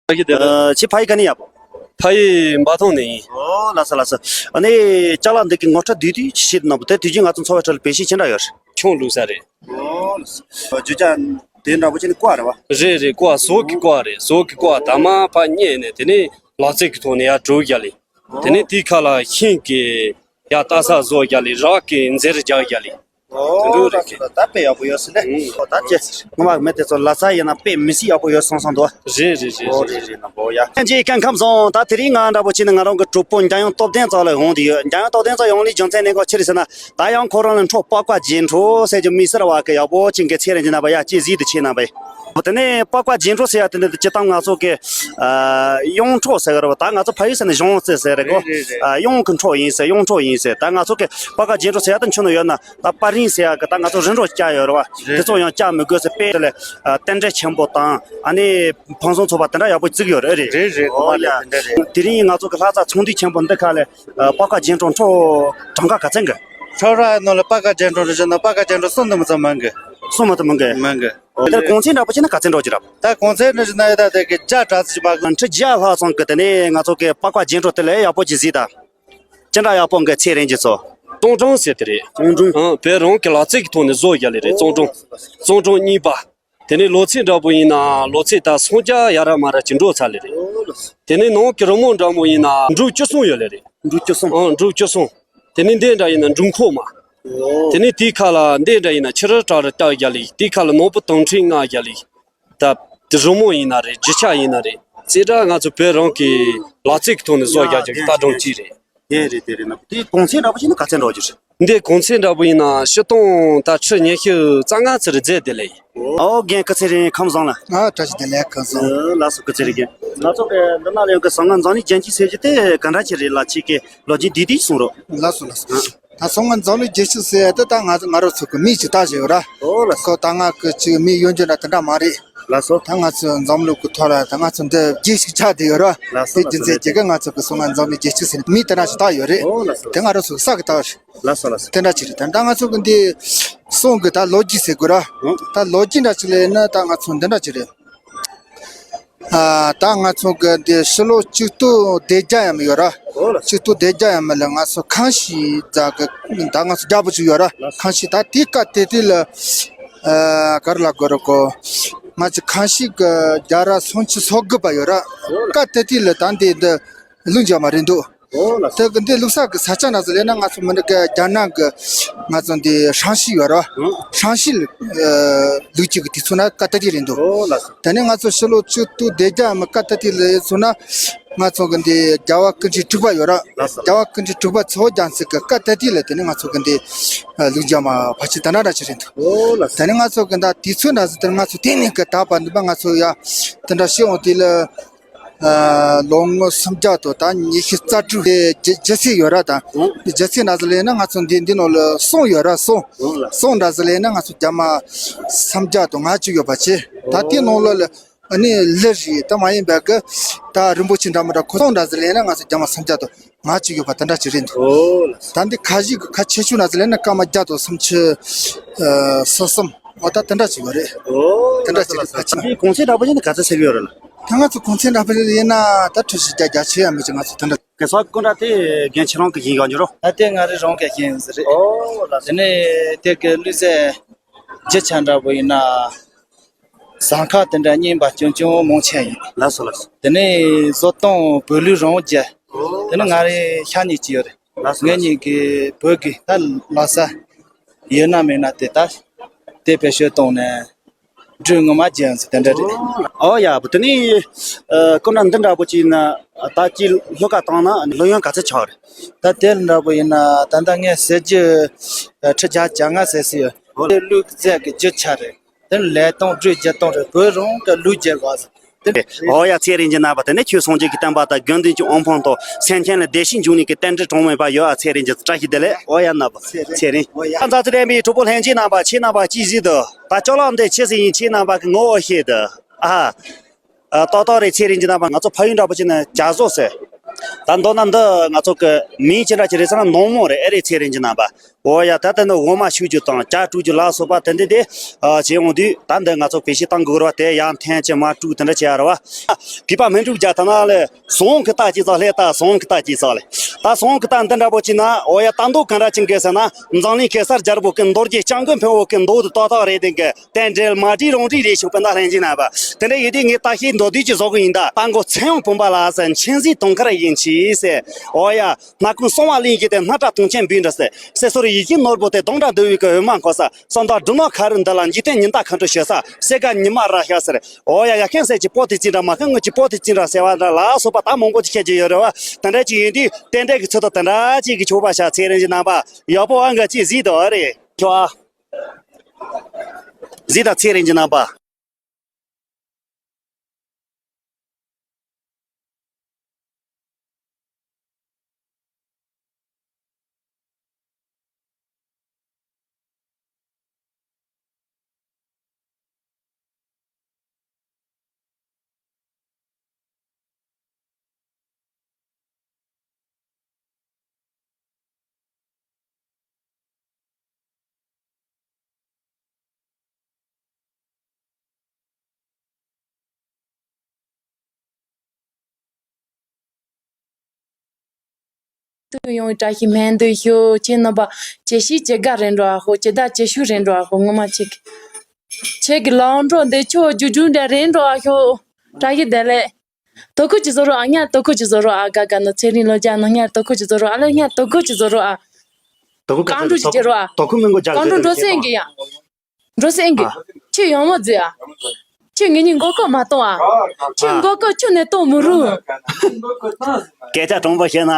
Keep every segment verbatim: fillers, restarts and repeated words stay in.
ཨ་ཁྱེད་དེ་ལ། ཨ། ཁྱེད་ཕ་ཡུལ་ག་ནས་ཡིན་པ། ཕ་ཡུལ་འབའ་ཐང་ནས་ཡིན། ཨོ་ལགས་སོ་ལགས་སོ། ཨ་ནི་ཅ་ལག་འདི་གི་ངོ་སྤྲོད་བསྡུས་བསྡུས་ཅིག་བྱེད་གནང་བ་དེ་དུས་རྒྱུན་ང་ཚོ་འཚོ་བའི་ཁྲོད་ལ་བེད་སྤྱོད་ཅི་འདྲ་ཡོད་རེད། ཁྱུང་བླུགས་ས་རེད། ཨོ་ལགས་སོ། བརྗོད་བྱ་དེ་འདྲ་པོ་ཅིག་ནི་ཀོ་བ་རེད་བ། རེད་རེད། ཀོ་བ། ཟོག་གི་ཀོ་བ་རེད། ཟོག་གི་ཀོ་བ་དང་མ་ཕར་བསྙལ་ནས་དེ་ནས་ལག་རྩལ་གྱི་ཐོག་ནས་ཡར་དྲུག་རྒྱག་ལེ། དེ་ནས་དེའི་ཁ་ལ་ཤིང་གི་ཡར་ལྟ་ས་བཟོ་རྒྱག་ལེ། རག་གི་འཛེར་རྒྱག་རྒྱག་ལེ། དེ་འདྲ་རེད། ད་དཔེ་ཡག་པོ་ཡོད་ས་རེད། ཨང་། ཨོ་ད་ཅི་ངོ་མ་མི་དེ་ཚོ་ལ་ས་ཡིན་ན་དཔེ་མི་སྲིད་ཡག་པོ་ཡོད་སོང་སོང་འདུག་རེད་རེད་རེད། ཨོ་རེད། རེད་རེད། ནང་པོ་ཡ། ཁྱེད་ཀྱིས་སྐད་ཁམས་སོང་། ད་དེ་རིང་ང་འདྲ་པོ་བྱས་ན་ང་རང་གི་གྲོགས་པོ་འཇམ་དབྱངས་སྟོབས་ལྡན་རྩ་ལ་ཡོང་དེ་ཡོད། འཇམ་དབྱངས་སྟོབས་ལྡན་རྩ་ཡོང་ལེ་རྒྱུ་མཚན་ནི་ག་ཅི་རེད་ཟེར་ན། ད་ཡང་ཁོ་རང་ལ་འཕྲོ་པགས་པ་རྗེས་འཕྲོ་ཟེར་རྒྱུ་མི་སེར་བ་གི་ཡག་པོ་ཅིག་གི་ཚེ་རིང་གི་རྣམ་པ་ཡ་ཅི་ཟིག་དུ་ཆེ་རྣམ་པ་ཡ། དེ་ནས་པགས་པ་རྗེས་འགྲོ་ཟེར་ཡ་དེ་འདྲ་དེ་སྤྱིར་བཏང་ང་ཚོ་གི་ཨ་གཡུང་འཕྲོ་ཟེར་གི་རེད་བ། ད་ང་ཚོ་ཕ་ཡུལ་ཟེར་ན་གཞུང་ཟེར་ཟེར་རེད་གོ། རེད་རེད་རེད། ཨ་གཡུང་གི་འཕྲོ་ཡིན་ཟེར། གཡུང་འཕྲོ་ཡིན་ཟེར། ད་ང་ཚོ་གི་པགས་པ་རྗེས་འགྲོ་ཟེར་ཡ་དེ་ཁྱོན་ནས་ཡོད་ན་ད་པར་རིས་ཟེར་ཡ་གི་ད་ང་ཚོ་རིམ་གྲོ་བསྐྱལ་ཡོད་རེད་བ། རེད། དེ་ཚོ་ཡང་བསྐྱལ་མི་དགོས་ཟེར། དཔེ་དེ་ལ་ཨ་རྟེན་འབྲེལ་ཆེན་པོ་དང་ཨ་ནི་ཕུན་སུམ་ཚོགས་པ་དེ་འདྲ་ཡག་པོ་བརྩི་གི་ཡོད་རེད། རེད་རེད། ཨོ་ཡ། དེ་འདྲ་རེད། དེ་རིང་ང་ཚོ་གི་ལྷ་ས་ཚོང་འདུས་ཆེན་པོ་འདི་ཁ་ལ་ཨ་པགས་པ་རྗེས་འགྲོ་འཕྲོ་གྲངས་ཀ་ག་ཚད་འགི། ཁྲོ་ར་ནང་ལ་པགས་པ་རྗེས་འགྲོ་རེ་བཞིན་ན་པགས་པ་རྗེས་འགྲོ་གསུམ་དུ་མི་ཙམ་མང་གི། གསུམ་མ་གཏོགས་མང་གི། མང་གི། དེར་གོང་ཚད་འདྲ་པོ་བྱས་ན་ག་ཚད་འགྲོ་གི་རེད། ད་གོང་ཚད་འདྲ་བྱས་ན་ཡོད་ད་དེ་གི་བརྒྱ་དྲུག་ཅུ་མ་གི། ཁྲི་བརྒྱ་ལྷག་ཙམ་གི། དེ་ནས་ང་ཚོ་གི་པགས་པ་རྗེས་འགྲོ་དེ་ལས་ཡག་པོ་ཅིག་གཟིགས་དང་། ཅི་འདྲ་ཡག་པོ་འགི་ཚེ་རིང་གི་ཚོ། བཙོང་སྒྲུང་ཟེར་དེ་རེད། བཙོང་སྒྲུང་། ཨང་། བོད་རང་གི་ལག་རྩལ་གྱི་ཐོག་ནས་བཟོ་རྒྱག་ལེ་རེད། བཙོང་སྒྲུང་། བཙོང་སྒྲུང་གཉིས་པ། དེ་ནས་ལོ་ཚད་འདྲ་པོ་ཡིན་ན་ལོ་ཚད་ད་སུམ་བརྒྱ་ཡར་མར་ཅིག་འགྲོ་ཚར་ལེ་རེད། དེ་ནས་ནང་གི་རི་མོ་འདྲ་མོ་ཡིན་ན་འབྲུ་བཅུ་གསུམ་ཡོད་ལེ་རེད། འབྲུ་བཅུ་གསུམ། ཨང་། འབྲུ་བཅུ་གསུམ། དེ་ནས་འདི་འདྲ་ཡིན་ན་འབྲུ་འཁོར་མ། དེ་ནས་དེའི་ཁ་ལ་འདི་འདྲ་ཡིན་ན་ཕྱི་རུ་བྲག་རུ་བཏགས་རྒྱག་ལེ། དེའི་ཁ་ལ་ནོར་བུ་དུང་ཁྲི་ལྔ་རྒྱག་ལེ། ད་དེ་རི་མོ་ཡིན་ན་རེད། རྒྱུ་ཆ་ཡིན་ན་རེད། རྩེ་གྲ་ང་ཚོ་བོད་རང་གི་ལག་རྩལ་གྱི་ཐོག་ནས་བཟོ་རྒྱག་རྒྱུ་གི་ལྟ་སྒྲུང་གཅིག་རེད། དེ་རེད་དེ་རེད་ན། དེ་གོང་ཚད་འདྲ་པོ་བྱས་ན་ག་ཚད་འགྲོ་རྒྱུ་རེད། འདི་གོང་ཚད་འདྲ་པོ་ཡིན་ན་སྤྱིར་བཏང་ད་ཁྲི་ཉི་ཤུ་རྩ་ལྔ་ཙམ་རེ་རྫས་དེ་ལས། ཨོ་རྒན་སྐུ་ཚེ་རིང་ཁམས་བཟང་ལ། ཨ་བཀྲ་ཤིས་བདེ་ལེགས་ཁམས་བཟང་། ལགས་སོ་སྐུ་ཚེ་རིང་རྒན། ང་ཚོ་གི་འདི་ན་ལ་ཡོད་གི་བསོད་བདེ་འཛམ་གླིང་རྒྱལ་མཆོག་ཟེར་རྒྱུ་དེ་ག་འདྲ་ཅིག་རེད་ལ། ཁྱེད་ཀྱི་ལོ་རྒྱུས་བསྡུས་བསྡུས་གསུང་རོགས། ལགས་སོ་ལགས་སོ། ད་བསོད་བདེ་འཛམ་གླིང་རྒྱལ་མཆོག་ཟེར་ཡ་དེ་ད་ང་ང་རང་ཚོ་གི་མིང་ཅིག་བཏགས་བཞག་ཡོད་ར། ཨོ་ལགས་སོ། ཁོ་ད་ང་གི་ཅིག་མིང་ཡོང་རྒྱུ་འདྲ་དེ་འདྲ་མ་རེད། ལགས་སོ། ད་ང་ཚོ་འཛམ་གླིང་གི་ཐོག་ལ་ད་ང་ཚོ་འདི་རྒྱལ་ཞིག་ཆགས་བསྡད་ཡོད་ར། ལགས་སོ། དེ་རྒྱུ་མཚན་གྱིས་གི་ང་ཚོ་གི་བསོད་བདེ་འཛམ་གླིང་རྒྱལ་མཆོག་ཟེར་ནས་མིང་དེ་འདྲ་ཞིག་བཏགས་ཡོད་རེད། ཨོ་ལགས་སོ། དེ་ང་རང་ཚོ་གི་ས་གི་བཏགས་རེད། ལགས་སོ་ལགས་སོ། དེ་འདྲ་ཅིག་རེད། ད་ད་ང་ཚོ་གི་འདི་གསུང་གི་ད་ལོ་རྒྱུས་ཟེར་དགོས་ར། ཨོ། ད་ལོ་རྒྱུས་འདྲ་ཅིག་ལ་ཡིན་ན་ད་ང་ཚོ་འདི་འདྲ་ཅིག་རེད། ཨ་ད་ང་ཚོ་གི་འདི་ཕྱི་ལོ་གཅིག་སྟོང་བདུན་བརྒྱ་ཡས་མས་ཡོད་ར། ཨོ་ལགས་སོ། གཅིག་སྟོང་བདུན་བརྒྱ་ཡས་མས་ལ་ང་ཚོ་ཁང་ཤིང་རྫ་གི་ད་ང་ཚོ་རྒྱལ་པོ་ཅིག་ཡོད་ར། ལགས་སོ། ཁང་ཤིང་ད་དེའི་སྐབས་དེ་དུས་ལ་ཨ་ག་རེ་ལབ་དགོས་རེད་གོ། ང་ཚོ་ཁང་ཤིང་གི་རྒྱལ་རབས་སུམ་ཅུ་སོ་དགུ་པ་ཡོད་ར། ཨོ་ལགས། སྐབས་དེ་དུས་ལ་ད་འདི་འདི་བླུགས་བཞག་མ་རེད་འདུག་ཨོ་ལགས་སོ། དེ་གི་འདི་བླུགས་ས་གི་ས་ཆ་ན་ཟེར་ལས་ན་ང་ཚོ་མི་འདི་གི་རྒྱ་ནག་གི་ང་ཚོ་འདི་ཧྲང་ཤི་ཡོད་ར། ཧྲང་ཤི་ལ་ཨ་བླུགས་ཀྱི་གི་དུས་ཚོད་ན་སྐབས་དེ་དུས་རེད་འདུག་ཨོ་ལགས་སོ། དེ་ནས་ང་ཚོ་ཕྱི་ལོ་གཅིག་སྟོང་བདུན་བརྒྱ་མ་སྐབས་དེ་དུས་ལ་ཚོ་ན་ང་ཚོ་གི་འདི་རྒྱལ་བ་སྐུ་ཕྲེང་དྲུག་པ་ཡོད་ར། ལགས་སོ། རྒྱལ་བ་སྐུ་ཕྲེང་དྲུག་པ་ཚོ་རྒྱ་མཚོ་གི་སྐབས་དེ་དུས་ལ་དེ་ནས་ང་ཚོ་གི་འདི་ཨ་བླུགས་བཞག་མ་ཕལ་ཆེར་དེ་འདྲ་འདྲ་ཅིག་རེད་འདུག་ཨོ་ལགས་སོ། དེ་ནས་ང་ཚོ་གི་ད་དུས་ཚོད་ན་ཟེར་དེ་ང་ཚོ་དེ་ནས་གི་ད་བར་འདི་པ་ང་ཚོ་ཡ་དེ་འདྲ་ཤེས་འོང་དུས་ལ། ཨ་ལོ་ངོ་སུམ་བརྒྱ་དང་ད་ཉི་ཤུ་རྩ་དྲུག་དེ་རྒྱུ་རྒྱུ་ཚད་ཡོད་ར། ད་རྒྱུ་ཚད་འདྲ་ཟེར་ལས་ན་ང་ཚོ་འདི་འདི་ནང་ལ་གསུང་ཡོད་ར། གསུང་གསུང་འདྲ་ཟེར་ལས་ན་ང་ཚོ་རྒྱ་མ་སུམ་བརྒྱ་དང་ལྔ་བཅུ་ཡོད་པ་བྱས། ད་དེ་ནང་ལོགས་ལ་ཨ་ནི་ལི་རེད། ད་མ་ཡིན་པའི་གི་ད་རིན་པོ་ཆེ་འདྲ་མི་འདྲ་ཁོ་གསུང་འདྲ་ཟེར་ལས་ན་ང་ཚོ་རྒྱ་མ་སུམ་བརྒྱ་དང་ལྔ་བཅུ་ཡོད་པ་དེ་འདྲ་ཅིག་རེད་འདུག་ད་འདི་ཁ་ཞིག་གི་ཁ་ཆེ་ཤོས་འདྲ་ཟེར་ལས་ན་སྐར་མ་བརྒྱ་དང་སུམ་ཅུ་ཨ་སོ་གསུམ། འོ་ད་དེ་འདྲ་ཅིག་ཡོད་རེད། ཨོ། དེ་འདྲ་ཅིག་རེད། ཕལ་ཆེར། འདི་གོང་ཚད་འདྲ་པོ་ཡིན་ན་ག་ཚོད་ཟེར་གི་ཡོད་རེད་ལ། ད་ང་ཚོ་གོང་ཚད་འདྲ་པོ་ཡིན་ན་ད་ཁྲི་བཞི་བརྒྱ་བརྒྱ་ཆེ་ཡང་མི་ཆེ། ང་ཚོ་དེ་འདྲ། གེ་སར་སྐུ་འདྲ་དེ་རྒན་ཁྱེད་རང་གི་ཡིན་གང་འགྱུར་རོ། ད་དེ་ང་རེ་རང་གི་ཡིན་ཟེར་རེད། ཨོ་ལགས་སོ། དེ་ནས་དེ་གི་ལུས་རྩལ་རྒྱུ་ཆ་འདྲ་པོ་ཡིན་ན། ཟངས་ཁ་དེ་འདྲ་རྙིང་པ་ཅུང་ཅུང་མང་ཆེ་ཡིན། ལགས་སོ་ལགས་སོ། དེ་ནས་བཟོ་སྟངས་བོད་ལུགས་རང་རྒྱུ། ཨོ་དེ་ནི་ང་རེ་ཤ་ཉེ་གཅིག་ཡོད་རེད། ལགས་སོ། ངེད་གཉིས་ཀྱི་བོད་ཀྱི་ད་ལག་ས་ཡོད་ན་མེད་ན་དེ་ད་དེ་བེད་སྤྱོད་བཏང་ནས་འབྲུ་ངོ་མ་རྒྱན་ཟེར་དེ་འདྲ་རེད། ཨོ་ཡ། བུ་དེ་ནི་ཨ་སྐུ་འདྲ་འདི་འདྲ་པོ་ཅིག་ན་ད་ཅི་ལྷོ་ཁ་བཏང་ན་ལོ་ཡང་ག་ཚོད་ཆགས་རེད། ད་དེ་འདྲ་པོ་ཡིན་ན་ད་ལྟ་ངས་ཟེར་རྒྱུ་ཁྲི་བརྒྱ་བརྒྱ་ལྔ་ཟེར་སྲིད་ཡོད། དེ་ལུས་རྩལ་གྱི་རྒྱུ་ཆ་རེད། དེ་ལས་སྟངས་འབྲུ་རྒྱུ་སྟངས་རེད། བོད་རང་གི་ལུས་རྒྱུ་བ་ཟེར། དེ་ཨོ་ཡ། ཚེ་རིང་གི་རྣམ་པ་དེ་ནི་ཆོས་སངས་རྒྱས་ཀྱི་བསྟན་པ་དང་དགེ་འདུན་གྱི་དབུ་འཕང་དང་སེམས་ཅན་ལ་བདེ་སྐྱིད་འབྱུང་ནི་གི་རྟེན་འབྲེལ་གྲངས་མེད་པ་ཡོད། ཨ་ཚེ་རིང་གི་བཀྲ་ཤིས་བདེ་ལེགས། ཨོ་ཡ། རྣམ་པ་ཚེ་རིང་། ཨོ་ཡ། ཚེ་རིང་། ཨོ་ཡ། ཨ་ཛ་ཙི་དྲན་པའི་གྲོགས་པོ་ལྷན་རྒྱས་རྣམ་པ། ཁྱེད་རྣམ་པ་ཅི་ཟིག་འདུག་ད་ཅ་ལག་འདི་ཆི་ཟིག་ཡིན། ཁྱེད་རྣམ་པ་གི་ངོ་བོ་ཤེས་འདུག་ཨ། ཨ་ཏོག་ཏོག་རེད། ཚེ་རིང་གི་རྣམ་པ། ང་ཚོ་ཕ་ཡུལ་འདྲ་པོ་ཅིག་ནི་ཇ་བཟོ་ཟེར། ད་མདོར་ན་འདི་ང་ཚོ་གི་མིང་ཅི་འདྲ་ཅིག་རེད་ཟེར་ན་ནང་མོ་རེད། ཨེ་རེད། ཚེ་རིང་གི་རྣམ་པ། འོ་ཡ། ད་ལྟ་ནི་འོ་མ་བཤུ་རྒྱུ་དང་ཇ་བཀྲུ་རྒྱུ་ལ་སོགས་པ་དེ་འདྲ་དེ་བྱེད་ཡོང་དུས། ད་འདི་ང་ཚོ་བེད་སྤྱོད་གཏང་དགོས་རེད་བ། དེ་ཡང་འཐེན་གྱི་མ་བཀྲུ་དེ་འདྲ་བྱེད་ཡ་རེད་བ། གུས་པ་སྨན་སྒྲུབ་རྒྱག་ཐ་ན་ལས། ཟོང་གི་རྟ་ཅི་ཙག་ལས་ད་ཟོང་གི་རྟ་ཅི་ཙག་ལས། ད་ཟོང་གི་རྟ་འདི་འདྲ་པོ་ཅི་ན། འོ་ཡ། ད་མདོ་ག་འདྲ་ཅིག་གི་ཟེར་ན། འཛམ་གླིང་གེ་སར་རྒྱལ་པོ་གི་མདོ། རྒྱལ་སྐྱབས་མགོན་ཕུན་པོ་གི་མདོ་དེ་ཏག་ཏག་རེད། དེ་གི་རྟེན་འབྲེལ་མ་བྲིས་རང་བྲིས་རེད་ཤོག་པ་ན་ལྷན་རྒྱས་རྣམ་པ། དེ་འདྲ་ཡིན་དུས་ངས་ད་ཤེས་མདོ་དུས་ཀྱི་བཟོ་གི་ཡིན། ད་རྟ་མགོ་ཚེ་དབང་བུམ་པ་ལ་ཟེར། མཁྱེན་བརྩེ་དུང་དཀར་ཡིན་གྱིས་ཟེར། འོ་ཡ། སྣ་ཁུང་གསང་བ་གླིང་བཞི་སྟེ། སྣ་ཁྲག་དུང་ཆེན་འབུལ་འདྲ་ཟེར། སྲིད་ཟུར་ཡིད་བཞིན་ནོར་བུ་སྟེ། གདོང་འདྲ་འདུ་བའི་གི་འོད་མ་འཁོར་ས། བསམ་དོན་སྒྲུབ་ནོར་ཁ་རུ་འདི་ལ། འཇིག་རྟེན་ཉི་ཟླ་མཁའ་འགྲོ་ཞེ་ས། སེ་ག་ཉི་མ་ར་ཤ་ཟེར། འོ་ཡ་ཡ། མཁན་ཟེར་གྱི་པོ་ཏི་ཅི་འདྲ། མ་མཁན་ངོ་གྱི་པོ་ཏི་ཅི་འདྲ་ཟེར་བ་འདྲ་ལ་སོགས་པ་ད་མང་པོ་ཅིག་བཤད་རྒྱུ་ཡོད་རེད་བ། དེ་འདྲ་ཅིག་ཡིན་དུས་རྟེན་འབྲེལ་གྱི་ཚུལ་དུ་དེ་འདྲ་ཅིག་གི་ཆོག་པ་ཤ། ཚེ་རིང་གི་རྣམ་པ། ཡག་པོ་ཨང་ག་ཅིག་གཟིགས་དང་རེད་ཁྱོ་ཨ། གཟིགས་དང་ཚེ་རིང་གི་རྣམ་པ། དུ་ཡོང་བའི་བཀྲ་ཤིས་སྨོན་འདུན་ཞུ། ཁྱེད་རྣམ་པ་ཇེ་ཤེས་ཇེ་དགའ་རེད་འགྲོ་ཨ་ཤོག་ཇེ་དར་ཇེ་ཤུགས་རེད་འགྲོ་ཨ་ཤོག་ངོ་མ་ཁྱེད་ཀྱི་ཁྱེད་ཀྱི་ལམ་འགྲོ་འདི་ཕྱོགས་རྒྱུ་རྒྱུ་འདྲ་རེད་འགྲོ་ཨ་ཤོག་བཀྲ་ཤིས་བདེ་ལེགས། དོ་ཁུར་གྱིས་བཟོ་རོགས་ཨ། ངས་དོ་ཁུར་གྱིས་བཟོ་རོགས་ཨ། དགའ་དགའ་ནོ་ཚེ་རིང་ལོ་རྒྱ་ནོ། ངས་དོ་ཁུར་གྱིས་བཟོ་རོགས་ཨ་ལེ། ངས་དོ་ཁུར་གྱིས་བཟོ་རོགས་ཨ། དོ་ཁུར་ག་རྐང་ཚོད་བྲོ་ཞིག་རྒྱག་རོགས་ཨ། དོ་ཁུར་མི་འགོ་རྒྱག་རྐང་བྲོ་འགྲོ་སེང་གི་ཡ། འགྲོ་སེང་གི། ཨ། ཁྱོད་ཡག་མོ་བཟོས་ཨ། ཁྱོད་ངེད་གཉིས་མགོ་སྐོར་མ་གཏོང་ཨ། ཁྱོད་མགོ་སྐོར་ཁྱོད་ནས་གཏོང་མི་རུང་། སྐད་ཆ་དྲང་པོ་བཤད་ན།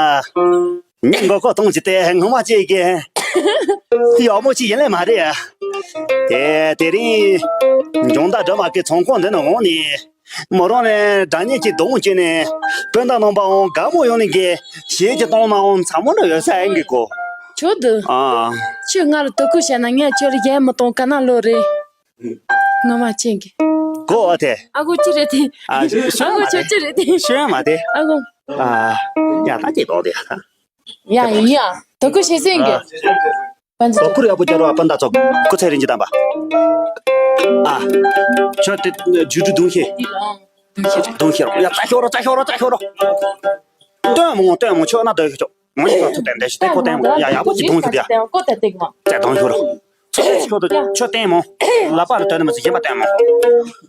ངས་མགོ་སྐོར་གཏོང་རྒྱུ་དེ་ངོ་མ་ཅིག་གི་ཡག་མོ་ཅིག་ཡིན་ལེ་མ་རེད་ཨ། དེ་དེ་རིང་འཇང་ཟླ་སྒྲོལ་མ་གི་ཚོང་ཁང་འདི་ནང་འོང་ནས། མོ་རང་ནས་སྒྲ་སྙན་གྱི་གདོང་བྱས་ནས། སྤུན་ཟླ་རྣམ་པའང་དགའ་མོ་ཡོང་ནས་གི་གཞས་ཀྱི་གཏོང་མའང་ཚ་མོ་འདྲ་ཡོད་ས་ཨེ་གི་གོ། ཁྱོད་འདི། ཨ། ཁྱོད་ང་ལ་དོ་ཁུར་བྱས་ན་ངས་ཁྱོད་ལ་གཞས་མི་གཏོང་ག་ན་ལོ་རེད། ངོ་མ་ཅན་གི། གོ་བ་དེ། ཨ་གོ་ཅི་རེད་དེ། ཨ་ཤོད་ཨ་གོ་མ་ཅི་དེ། ཅི་རེད་དེ། ཤོད་མ་དེ། ཨ་གོ། ཨ། ཡ་ད་ཅི་གཏོང་དེ་ཡ། ཡ་ཡིན་ཡ། དོ་ཁུར་བྱེད་སེང་གི། པན་ཚོགས། ཁུར་ཡག་པོ་རྒྱག་རོགས་ཨ། པན་ད་ཚོགས་སྐུ་ཚེ་རིང་གི་དམ་པ། ཨ། ཁྱོད་དེ་རྒྱུ་དྲུག་གདོང་ཤེས། གདོང་ཤེས་རོགས། ཡ་རྩ་ཤོར་རོགས། རྩ་ཤོར་རོགས། རྩ་ཤོར་རོགས། སྟོན་མོ་སྟོན་མོ་ཁྱོད་ན་སྡོད་ཤོག་ང་ཡི་ཚོ་དེ་འདྲ་ཞིག་དེ་ཁོ་དེ་མོ་ཡ་ཡག་པོ་ཅིག་གདོང་ཤོར་ཡ། ཀོ་ད་དེ་མ། རྩ་གདོང་ཤོར་རོགས། ཁྱོད་ཁྱོད་དེ་ཁྱོད་བསྟན་མོ། ལ་པར་དོན་མི་ཚེ་གཞན་པ་བསྟན་མོ།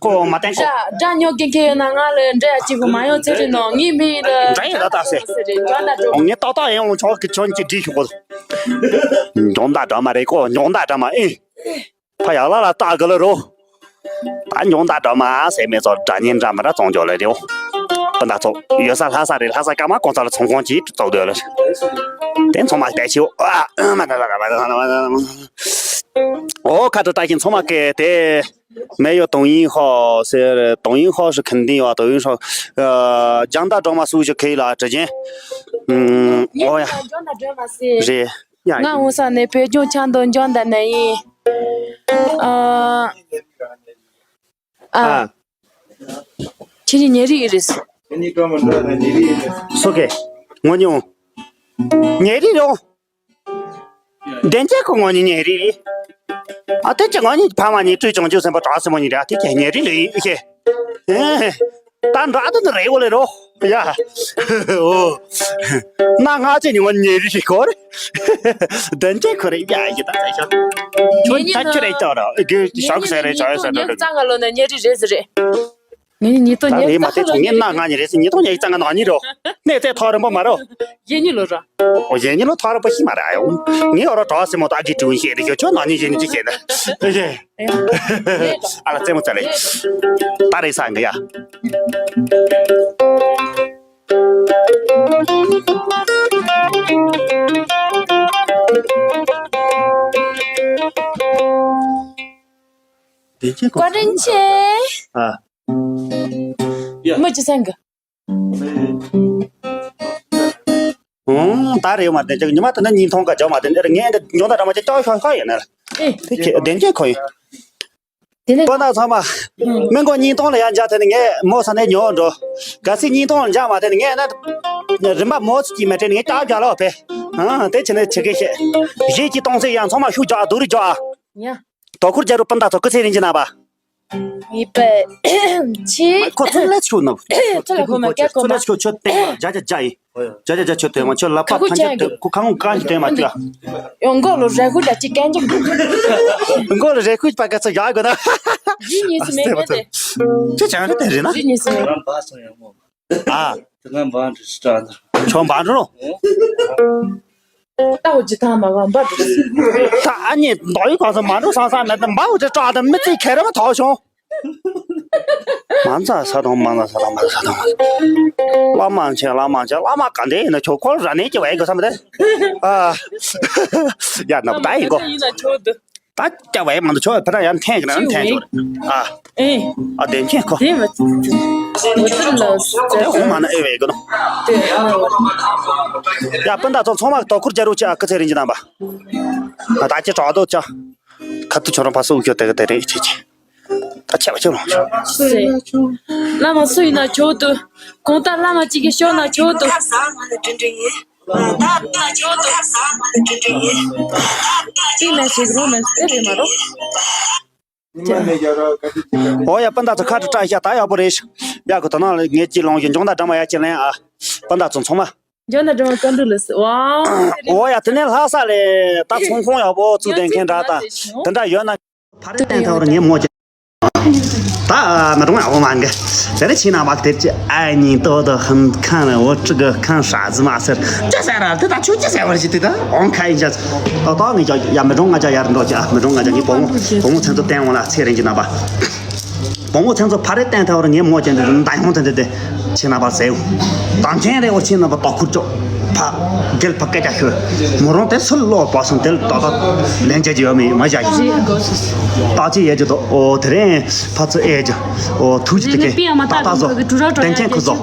ཁོ་མ་བསྟན་ཁོ། སྒྲ་སྒྲ་ཉོ་གི་མཁན་ཡོད་ན་ང་ལ་འདྲ་ཡ་གཅིག་པུ་མ་ཡོང་ཚེ་རིང་ནོ། ངའི་མི་ལ་འདྲ་ཡ་ད་ད་ཟེར། ཟེར་རེད། འཇོན་ན་འགྲོ། ངས་ཏག་ཏག་ཡིན་འོང་ཆོག་གི་ཁྱོད་ཀྱི་འདྲིས་ཤོག་གོ། འཇོན་ད་འདྲ་མ་རེད་ཁོ། འཇོན་ད་འདྲ་མ་ཨེ། ཕ་ཡག་ལ་ལ་ཏག་གི་ལ་རོ། ད་འཇོན་ད་འདྲ་མ་ཟེར་མེད་ཚོ་སྒྲ་སྙན་འདྲ་མི་འདྲ་བཙོང་འཇོག་ལ་རེའོ། སྤུན་ཟླ་ཚོ་ཡོད་ས་ལྷ་ས་རེད། ལྷ་ས་སྐར་མ་གོང་ས་ལ་ཚོང་ཁང་གཅིག་བཙུགས་སྡོད་ལ། དེ་ཚང་མ་བལྟས་ཆེའོ། ཨ་ཨ་མ་ད་ད་ད་ད་ད་ད། ཨོ་ཁ་དྲོ་བཀྲ་ཤིས། ཚང་མ་སྐད་དེ། མེ་ཡོད་ཏོང་ཡིན་ཧོ་ཟེར། ཏོང་ཡིན་ཧོ་ཧྲི་ཁན་ཏིང་ཡོད། ཏོང་ཡིན་ཧོ། ཨ། ལྗང་མདའ་སྒྲོལ་མ་སུ་ཞིག་ཁེ་ལ་དྲི་ཅན། ཨུམ། ངས་ཨོ་ཡ། ལྗང་མདའ་སྒྲོལ་མ་ཟེར། རེད། ཡ་ང་ཡིན། འོང་ས་ནས་བོད་ལྗོངས་ཆབ་མདོ་འཇང་མདའ་ནས་ཡིན། ཨ། ཨ། ཨ། ཁྱེད་གཉིས་ཉེ་རིགས་རེད། སོ་ཁེ། ངོ་ཉིད་འོང་། ཉེ་རིགས་རེད་འོང་། བདེན་ཅན་ཁོ་ངོ་ཉིད་ཉེ་རིགས་རེད། ཨ་དེ་ཅི་ངོ་ཉིད་ཕ་མ་གཉིས་སྤྲུལ་བྱང་ཆུབ་སེམས་དཔའ་གྲགས་སེ་མོ་གཉིས་རེད། ཨ་དེ་ཅི་ཉེ་རིགས་རེད་ཤེ། ཨེ། ད་འདྲ་དུ་ནི་རེད་འོ་ལེ་རོ། ཡ། ཨོ། ན་ང་ཅི་ཉི་ངོ་ཉེ་རིགས་ཤིག་གོ་རེད། བདེན་ཅན་ཁོ་རེད། ཡ་ཡི་ད་ད་ཤ། ཁྱོད་ད་ཁྱོད་རེད་ཅོ་ར་གི་ཤོག་ཟེར་རེད་ཅོ་ཡ་ཟེར་རེད། ཉེ་རྩ་ང་ལོ་ན་ཉེ་རིགས་རེད་ཟེར་རེད། ངེད་གཉིས་ཉིས་སྟོང་ད་ཉེར་ངས་མ་བལྟས་བྱུང་། ངས་གནའ་སྔ་ཉིན་རེད་ཟེར། ཉིས་སྟོང་ཉི་ཤུ་རྩ་ལྔ་ནང་ཉིན་རོ། གནས་ཚད་ཐག་རིང་པོ་མ་རོ། གཞེས་ཉིན་ལོ་ར། ཨོ་གཞེས་ཉིན་ལོ་ཐག་རིང་པོ་ཤི་མ་རེད། ཨ་ཡོང་། ངས་ཨོ་རོ་གྲོགས་སེ་མོ་ད་གི་ཀྲུང་ཤེས་རེད་ཤོ། ཁྱོད་ནང་ཉིན་གཞེས་ཉིན་ཅི་ཤེས་ན། ཨ་ལ་རྩེད་མོ་རྩེ་ལེ། ད་རེད་ས་འདི་ཡ། བཀའ་དྲིན་ཆེ། ཨ། མི་ཅི་སེང་གི། ཨང་། ད་རེད་མ་དེ་ཅིག་ཉི་མ་དེ་ན་ཉིན་ཐོང་ག་ཇོ་མ་དེ་འདིར་ངས་འདི་ཉོ་ད་འདྲ་མ་ཅིག་ཅོག་ཤོག་ཤོག་ཡིན་ན། ཨེ། དེ་ཁྱེད་བདེན་ཅན་ཁོ་ཡིན། དེ་ནས་པ་ན་ཚང་མ། ཨང་། མི་མགོ་ཉིན་ཐོང་ལ་ཡང་འཇག་དེ་ནི་ངས་མོ་ས་ནས་ཉོ་འགྲོ། ག་སི་ཉིན་ཐོང་ལ་འཇག་མ་དེ་ནི་ངས་ན། རིམ་པ་མོ་ཚོ་གིས་མ་དྲན་ནི་ངས་ཅག་བརྒྱ་ལོག་པས། ཨ། དེ་བྱས་ནས་ཆི་གེ་བཤད། གཞས་ཀྱི་གཏོང་ཚེ་ཡང་ཚང་མ་ཤུགས་རྒྱག་ཨ། སྡུག་རུ་རྒྱག་ཨ། ཡ། དོ་ཁུར་རྒྱལ་རུ་སྤུན་ཟླ་ཚོ་སྐུ་ཚེ་རིང་ཅིག་གནང་བ། ངེས་པར་ཆེ། ཁོ་ཚོ་ལས་ཆོད་ནོ། ཚོ་ལ་གོ་མ་སྐྱ་གོ་མ། ཚོ་ལས་ཆོད་ཆོད་བསྟན་བརྒྱ་ཆ་བརྒྱ་ཡིན། བརྒྱ་ཆ་བརྒྱ་ཆོད་དེ་མ་ཆོད་ལ་པ་ཐམས་ཅད་དེ་ཁོ་ཁ་ངོ་གང་ཞིག་དེ་མ་ཆོད། ཡང་མགོ་ལོ་རེ་ཁུ་འདྲ་ཅིག་གན་ཅིག་མགོ་ལོ་རེ་ཁུ་པ་ག་ཚོ་ཡག་གོ་ན། ཇི་ཉིས་སུ་མེད་མེད་དེ། ཁྱེད་ཅང་རེད་དེ་རེད་ན། ཇི་ཉིས་སུ་མེད། ཨ། དེ་ང་འབའ་འདྲི་སྲིད་དྲ་འདི། ཁྱོད་འབའ་འགྲོ་རོ། ལྟ་བུ་ཇི་ཐང་མ་གང་འབའ་འགྲོ། ད་ཨ་ནི་མདོ་ཡི་གང་ས་མ་འགྲོ་སང་སང་མེད་དེ་འབའ་འུ་ཅེ་སྐྲག་དང་མི་ཚེ་ཁེ་རེ་མ་ཐོག་བྱུང་། མ་ཚ་ས་དང་མ་ན་ས་དང་མ་ས་དང་མ། བླ་མ་མཁྱེན། བླ་མ་མཁྱེན། བླ་མ་ག་འདྲ་ཡིན་ན་ཁྱོད་ཁོ་ར་ནས་ཀྱི་བས་གོ་ས་མི་དེ། ཨ། ཡ་ན་བུ་ད་ཡིན་གོ། ད་སྐྱ་བའི་མ་འདུག་ཆོག་ཕ་ར་ཡང་འཐེན་གི་ན་འཐེན་ཆོག་རེད། ཨ། ཨེ། ཨ་དེ་འཁྱེན་ཁོ། དེ་བ། འོ་དེ་ལ་དེ་འོ་མ་ན་ཨེ་བའི་གི་ནོ། དེ་ཨ་ན་བ། ཡ་སྤུན་ཟླ་ཚོ་ཚང་མ་དོ་ཁུར་རྒྱལ་རོ་ཅི་ཨ་སྐུ་ཚེ་རིང་ཅིག་གནང་བ། ཨ་ད་ཅི་དྲག་དོ་ཅག་ཁ་ཐུ་ཆོ་རང་ཕ་སུ་ཁྱོད་དེ་གི་དེ་རེད་ཅི་ཅི། ད་ཆེ་བ་ཆེ་རོང་ཆོ། སེ། བླ་མ་སུ་ཡིན་ན་ཆོག་ཏུ། གོང་ལྟར་བླ་མ་གཅིག་གི་ཤོག་ན་ཆོག་ཏུ། ཁ་བཟང་ང་ལ་དྲིན་དྲིན་ཡིན། ད་ལྟ་ཇོ་དང་ས་མ་ལ་དྲིན་དྲིན་ཡིན། ད་ལྟ་ཅི་ན་ཞིག་རུང་ན་ཟེར་རེད་མ་རུང་། འོ་ཡ་སྤུན་ཟླ་ཚོ་ཁ་དྲི་བཀྲ་ཤིས་ད་ཡག་པོ་རེད། ཡག་གི་དོ་ནང་ལ་ངས་ཅི་ལོང་ཞིག་འཇོང་ད་འདྲ་མ་ཡག་ཅི་ལེན་ཨ། སྤུན་ཟླ་ཚོ་ཚང་མ། འཇོང་ད་འདྲ་མ་བཀའ་འདྲི་ལ་སི་ཝའོ། འོ་ཡ་དེ་ནས་ལྷ་ས་ལས་ད་ཚོང་ཁང་ཡག་པོ་བཙུགས་དེ་མཁན་འདྲ་ད་དེ་འདྲ་ཡོད་ན། ཕ་རི་བསྟན་ཐོག་རུ་ངས་མོ་ཅན། ད་མི་གྲོང་ཡག་པོ་མ་འགའ། དེ་རིང་ཕྱི་ནང་མ་དེབ་ཀྱི་ཨ་ནི་ཏོ་ཏོ་ཧམ་ཁང་ལ་འོ་ཀྲི་གི་ཁང་ཧྲ་ཟི་མ་ཟེར། ཅི་ཟེར་ར་དེ་ད་ཆུ་ཅི་ཟེར་བར་ཞིག་དེ་ད་འོང་ཁ་ཡིན་ཅག་ཏོ་ཏོ་ངས་ཅག་ཡ་མི་གྲོང་ང་ཅག་ཡར་འགྲོ་ཅག་མི་གྲོང་ང་ཅག་ངའི་བུ་མོ་བུ་མོ་མཚན་ཚོ་བསྟན་འོང་ལ་ཚེ་རིང་གི་རྣམ་པ། བུ་མོ་མཚན་ཚོ་ཕ་རི་བསྟན་ཐོག་རུ་ངས་མོ་ཅན་དེ་མདའ་ཡོང་དེ་འདི་དེ་ཕྱི་ནང་པ་ཟེར། དམ་ཆེན་རེ་འོ་ཕྱི་ནང་པ་དོ་ཁུར་ཅོག་ཕ་རྒྱལ་ཕ་སྐད་ཆ་ཤོད། མོ་རང་དེ་སུ་ལོག་པ་སོང་དེ་ལ་ཏག་ཏག་ལན་བྱེད་ཀྱི་ཡོད་མེད་མ་བཞག་གི། ཏག་ཅིག་ཡས་ཀྱི་འདུག་ཨོ་དེ་རིང་ཕ་ཚོ་ཨེ་ཀྱི་ཨོ་ཐུགས་ཀྱི་དེ་གས་ཏག་ཏག་བཟོ། དྲན་ཅན་ཁུ་བཟོ།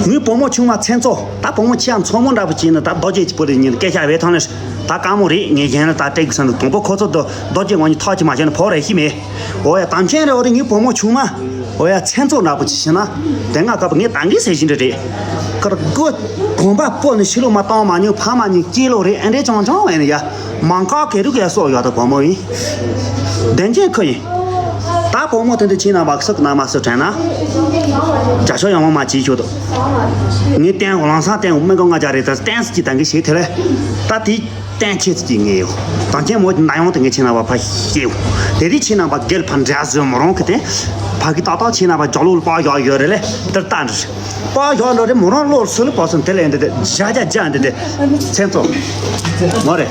ངའི་བུ་མོ་ཆུང་མ་མཚན་ཚོ་ད་བུ་མོ་ཆེ་ཡང་མཚོ་མོ་འདྲ་པོ་བྱས་ནས་ད་རྡོ་རྗེ་གི་བུ་རེ་ཉིན་སྐད་ཆ་བས་ཐང་ལས་ད་དཀའ་མོ་རེད། ངས་གཞན་ལ་ད་སྤྲད་དགོས་ས་འདུག་དང་པོ་ཁོ་ཚོ་ད་རྡོ་རྗེ་ངོ་ཉིད་ཐག་ཅིག་མ་བྱས་ན་བོ་རེ་ཤི་མེད། ཨོ་ཡ་དམ་ཆེན་རེ་ཨོ་རེ་ངའི་བུ་མོ་ཆུང་མ། ཨོ་ཡ་མཚན་ཚོགས་འདྲ་པོ་ཅིག་བྱས་ན། དེ་སྔ་སྐབས་ངས་ད་གིན་ཟེར་བཞིན་རེ་རེད། ཁར་སྒོ་གོམ་པ་སྤོ་ནས་ཕྱི་ལོགས་མ་བཏང་མ་མྱོང་ཕ་མ་གཉིས་སྐྱེས་ལོ་རེད། ཨེ་འདྲས་ཅང་ཅང་བས་ནས་ཡ། མང་ཀ་གེ་རུ་གེ་སོགས་ཡོད་ད་བུ་མོ་ཡིན། བདེན་ཅན་ཁོ་ཡིན། ད་བུ་མོ་དེ་འདྲ་ཕྱི་ནང་བག་སུག་ན་མ་སུ་དྲན་ན། བྱ་ཤོག་ཡང་མ་མ་བྱིས་ཤོག་ཏུ། ངས་བསྟན་འོ་ལང་སང་བསྟན་འོ་མི་གོ་ང་ཅག་རེད་ད་བསྟན་སུ་ཅིག་ད་གིན་ཞིག་དེ་རེད། ད་དེ། གཏན་ཆེ་ཚུལ་གྱི་ངེས་ཡོད། དང་ཆེན་མོ་ན་ཡོང་དུ་ངས་ཁྱེད་རྣམ་པ་ཕ་ཤེས་ཡོད། དེ་རིང་ཁྱེད་རྣམ་པ་རྒྱལ་ཕ་འདྲ་བཟོས་མོ་རང་གི་དེ། ཕ་གི་ཏག་ཏག་ཁྱེད་རྣམ་པ་ཇོ་ལུ་པ་ཡོག་ཡོད་རེད་ལེ་དེར་ལྟ་འདྲི། པ་ཡོག་འགྲོ་རེད་མོ་རང་བློར་སུ་ལ་པ་སོང་དེ་ལས་འདི་དེ་བཞག་བཞག་བཞག་འདི་དེ། མཚན་ཚོ། མོ་རེད།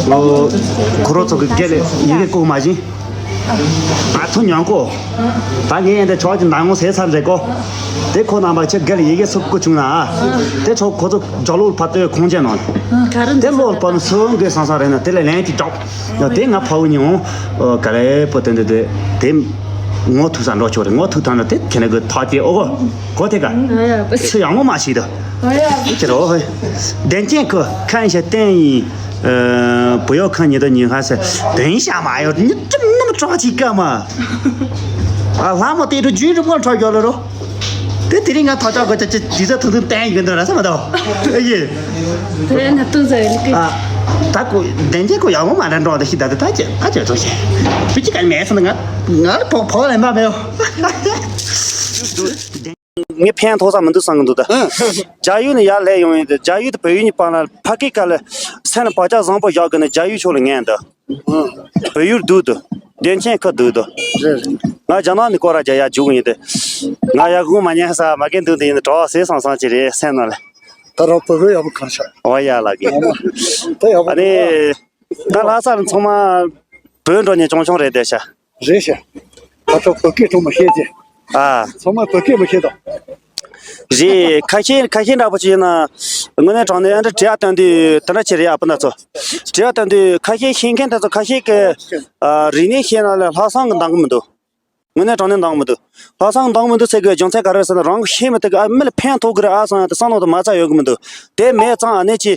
ཨོ། གུ་རོ་ཚོ་གི་རྒྱལ་ལེ་ཡི་གེ་ཀོ་མ་བཞིན། ཨ་ཐུ་ཉོན་ཀོ། ད་ངས་ཡན་དེ་ཆོག་གི་ནང་ངོ་ཟེར་ཚར་རེད་ཀོ། དེ་ཁོ་རྣམ་པ་ཁྱེད་དགེ་ལ་ཡི་གེ་སུབ་ཀོ་བྱུང་ན་ཨ། དེ་ཆོག་ཁོ་ཚོ་ཇོ་ལུ་ཕ་ཏོའི་ཁོང་ཆེན་ནང་། དེ་ལོར་པ་ནི་སུ་འགོས་སང་སང་རེད་ན་དེ་ལས་ལན་གྱི་འཇོག་ཡང་དེ་ང་ཕ་བུ་ཉིད་འོང་། ག་ལེ་པོ་དེ་འདི་དེ་དེ། ངོ་ཐུག་ས་འགྲོ་ཆོག་རེད། ངོ་ཐུག་ཐང་ན་དེ་ཁྱེད་ནི་གི་ཐག་གཅོད་ཨོ་གོ་གོ་དེ་ག་སུ་ཡང་མོ་མ་ཤེས་དོ། ཁྱེད་རོ་ཧོ། བདེན་ཅན་ཁོ་ཁ་ཡིན་ཤ་བསྟན་ཡིན། བུ་ཡོ་ཁ་ཉི་ད་ཉི་ཧ་ཟེར་དོན་ཤ་མ་ཡོད་ཉི་ཙམ་ནམ་གྲགས་ཅིག་ཀ་མ། ཨ་ལྷ་མོ་དེ་འགྲོ་རྒྱུན་རིམ་ལ་འཕྲོ་རྒྱོ་ལ་རོ། དེ་དེ་རིང་ང་ཐག་ཅག་གོ་ཅག་ཅི་ཇི་ཟ་ཐུང་ཐུང་བསྟན་ཡོད་འདོད་ར་ས་མ་དོ། ཨེ་ཡེ། དེ་ན་ཏུང་ཟ་ཡོད་ཀི། ཨ། ད་ཁོ་བདེན་ཅན་ཁོ་ཡག་མོ་མ་འདྲ་འགྲོ་དེ་ཤི་ད་དེ་ད་ཅི་ད་ཅི་ཚོ་ཤི། བི་ཅི་ག་མེད་སོང་ང་ང་ལ་ཕོག་ཕོག་ལེན་པ་མེད་ཡོ། ངས་ཕན་ཐོགས་ས་མི་འདུག་བསམ་གི་འདུག་ད། ཨ། ཇ་ཡུ་ནས་ཡར་སླེབས་ཡོང་ཡིན་ཏེ་ཇ་ཡུ་དང་བལ་ཡུལ་གཉིས་བར་ལ་ཕ་སྐད་ཀ་ལ་སེམས་ལ་བག་ཆགས་བཟང་པོ་བཞག་གི་ནས་ཇ་ཡུ་ཕྱོགས་ལ་ངན་འདུག་ཨ། བལ་ཡུལ་སྡུག་འདུག་བདེན་ཆེན་ཁ་སྡུག་འདུག་རེད་རེད། ང་རྒྱ་ནག་ནས་སྐོར་ར་རྒྱག་ཡ་རྒྱུགས་ཡིན་ཏེ། ང་ཡ་གུང་མ་ཉན་ས་མ་གན་འདུག་འདི་ཡིན་ཏེ་གྲོགས་ཟས་སང་སང་ཅི་རེད་སེམས་ནང་ལ། ད་རང་བོད་བོད་ཡག་པོ་གང་ཤག་ཨོ་ཡ་ལ་གི། ད་ཡག་པོ། ཨ་ནི། ད་ལྷ་ས་ལ་ཚང་མ་བོད་འགྲོ་ཉེ་ཆུང་ཆུང་རེད་དེ་ཤ། རེད་ཤག་ད་ལྟ་བོད་སྐད་གྲོགས་མ་ཤེས་ཏེ། ཨ། ཚང་མ་བོད་སྐད་མ་ཤེས་དང་། རེད། ཁ་ཤས་ཁ་ཤས་འདྲ་པོ་ཅིག་ཡིན་ན། དངོས་གནས་དྲང་གནས་ཨ་འདྲ་དྲི་ཡ་བཏོན་དུས་དེ་འདྲ་ཅིག་རེད་ཨ་པ་ན་ཚོ། དྲི་ཡ་བཏོན་དུས་ཁ་ཤས་ཤེས་མཁན་དེ་ཚོ་ཁ་ཤས་ཀྱི། ཨ། རིག་གནས་ཤེས་ན་ལས་ལྷག་བསམ་གྱི་འདང་གི་མི་འདུག་དངོས་གནས་དྲང་གནས་འདང་གི་མི་འདུག་ལྷག་བསམ་གྱི་འདང་གི་མི་འདུག་ཟེར་དགོས་རྒྱུ་མཚན་ག་རེ་རེད་ཟེར་ན་རང་གི་ཤེས་མི་ཐུབ་གི་ཨ་མི་ལ་ཕན་ཐོགས་གི་རེད་ཨ་བསམ་ཡ་དེ་བསམ་བློ་དེ་མ་ཚར་ཡོང་གི་མི་འདུག་དེ་མེད་ཙང་ཨ་ནི་ཅི།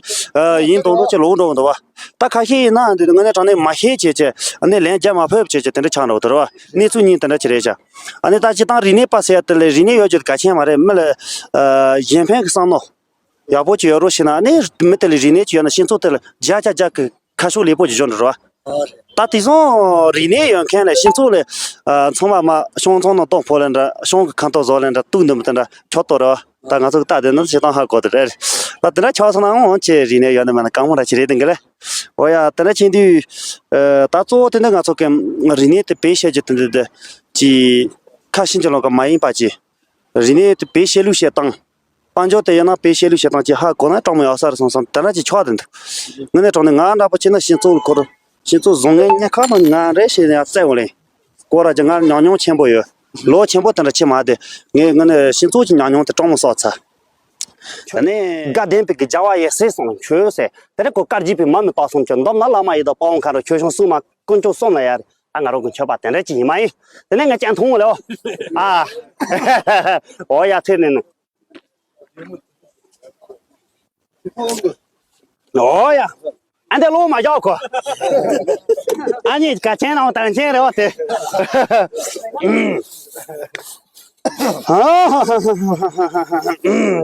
ཡིན་མདོག་མདོག་ཅིག་ལོག་འགྲོ་གི་འདུག་བ། ད་ཁ་ཤས་ཡིན་ན་འདི་དངོས་གནས་དྲང་གནས་མ་ཤེས་བྱས་བྱས་ཨ་ནི་ལན་རྒྱག་མ་ཕོད་བྱས་བྱས་དེ་འདྲ་ཆགས་འགྲོ་གི་འདུག་རེད་བ། གནས་ཚུལ་གཉིས་དེ་འདྲ་ཅིག་རེད་བྱ། ཨ་ནི་ད་སྤྱིར་བཏང་རིག་གནས་པ་ཟེར་ཡ་དེ་ལས་རིག་གནས་ཡོད་རྒྱུ་དེ་གལ་ཆེན་མ་རེད། མི་ལ་ཨ་གཞན་ཕན་གྱི་བསམ་མནོ། ཡག་པོ་ཅིག་ཡོད་རོགས་བྱས་ན་ནི་མི་དེ་ལ་རིག་གནས་ཅིག་ཡོད་ན་སྤྱི་ཚོགས་དེ་ལ་བརྒྱ་ཆ་བརྒྱ་གི་ཁ་ཕྱོགས་ལེགས་པོ་ཅིག་འཇོག་འགྲོ་རོགས། ད་དེང་སང་རིག་གནས་ཡོད་མཁན་ལ་སྤྱི་ཚོགས་ལ་ཚང་མ་མ་ཤང་ཚང་ནང་གཏོང་ཕོག་ལེན་འདྲ་ཤང་གི་ཁ་མཐོ་བཟོ་ལེན་འདྲ་གཏུག་འདུག་མི་དེ་འདྲ་ཁྱོད་ལྟོས་རོགས། ད་ང་ཚོ་གི་ལྟ་དེ་ནི་བྱེད་སྟངས་ཧ་གོ་དེ་རེད། ད་དེ་འདྲ་ཆགས་སོང་ན་འོང་ཅེས་རིག་གནས་ཡོད་ནི་མེད་ན་གང་མང་ར་ཅི་རེད་དེ་འགི་ལེ། འོ་ཡ་དེ་འདྲ་ཆེན་དུས་ད་གཙོ་བོ་དེ་འདི་ང་ཚོ་གི་རིག་གནས་དེ་བེད་སྤྱད་རྒྱུ་དེ་འདི་དེ་ཅི་ཁ་ཕྱིན་ཅི་ལོག་གི་མ་ཡིན་པ་ཅི། རིག་གནས་དེ་བེད་སྤྱད་ལུགས་བཤད་སྟངས། དཔལ་འབྱོར་དེ་ཡང་ན་བེད་སྤྱད་ལུགས་བཤད་སྟངས་ཀྱི་ཧ་གོ་ན་གྲོགས་མོ་ཡག་ས་རེད་བསམ་བསམ་དེ་འདྲ་ཅིག་ཆགས་བསྡད་འདུག་ངས་ནས་དྲང་ནས་ང་འདྲ་པོ་བྱས་ན་སྤྱི་ཚོགས་ལ་ཁོ་རང་སྤྱི་ཚོགས་བཟང་ངན་གཉིས་ཀ་ལ་ང་རེ་བྱས་ནས་ཡང་བཙལ་བ་ལེན། སྐོར་ར་ཅིག་ང་ཉམས་མྱོང་ཆེན་པོ་ཡོད། ལོ་ཆེན་པོ་དེ་འདྲ་ཆེ་མ་དེ་ངས་ངས་ནས་སྤྱི་ཚོགས་ཀྱི་ཉམས་མྱོང་དེ་གྲོགས་མོ་གསོག་ཚར། དེ་ནས་དགའ་ལྡན་པའི་གི་རྒྱལ་བ་ཡི་སྲས་སུ་མཆི་ཟེར་དེ་ནས་ཁོ་བཀའ་བརྒྱུད་པའི་མ་མི་དག་སོང་ཁྱོད་འདོམ་ན་བླ་མ་ཡི་དང་དཔའ་བོ་མཁའ་འགྲོ་ཆོས་སྐྱོང་སྲུང་མ་དཀོན་མཆོག་གསུམ་ལ་ཡར། ད་ང་རང་གི་མཆོད་པ་དེ་འདྲ་ཅིག་ཡིན་མ་ཡིན། དེ་ནས་ང་ཅན་མཐོང་ལེ་ཨོ། ཨ། འོ་ཡ་ཚེ་ནས་ནི། འོ་ཡ། ཨ་འདི་ལོ་མ་བཞག་གོ། ཨ་ནི་ག་ཆེན་ནང་དང་ཆེན་རེ་བ་དེ།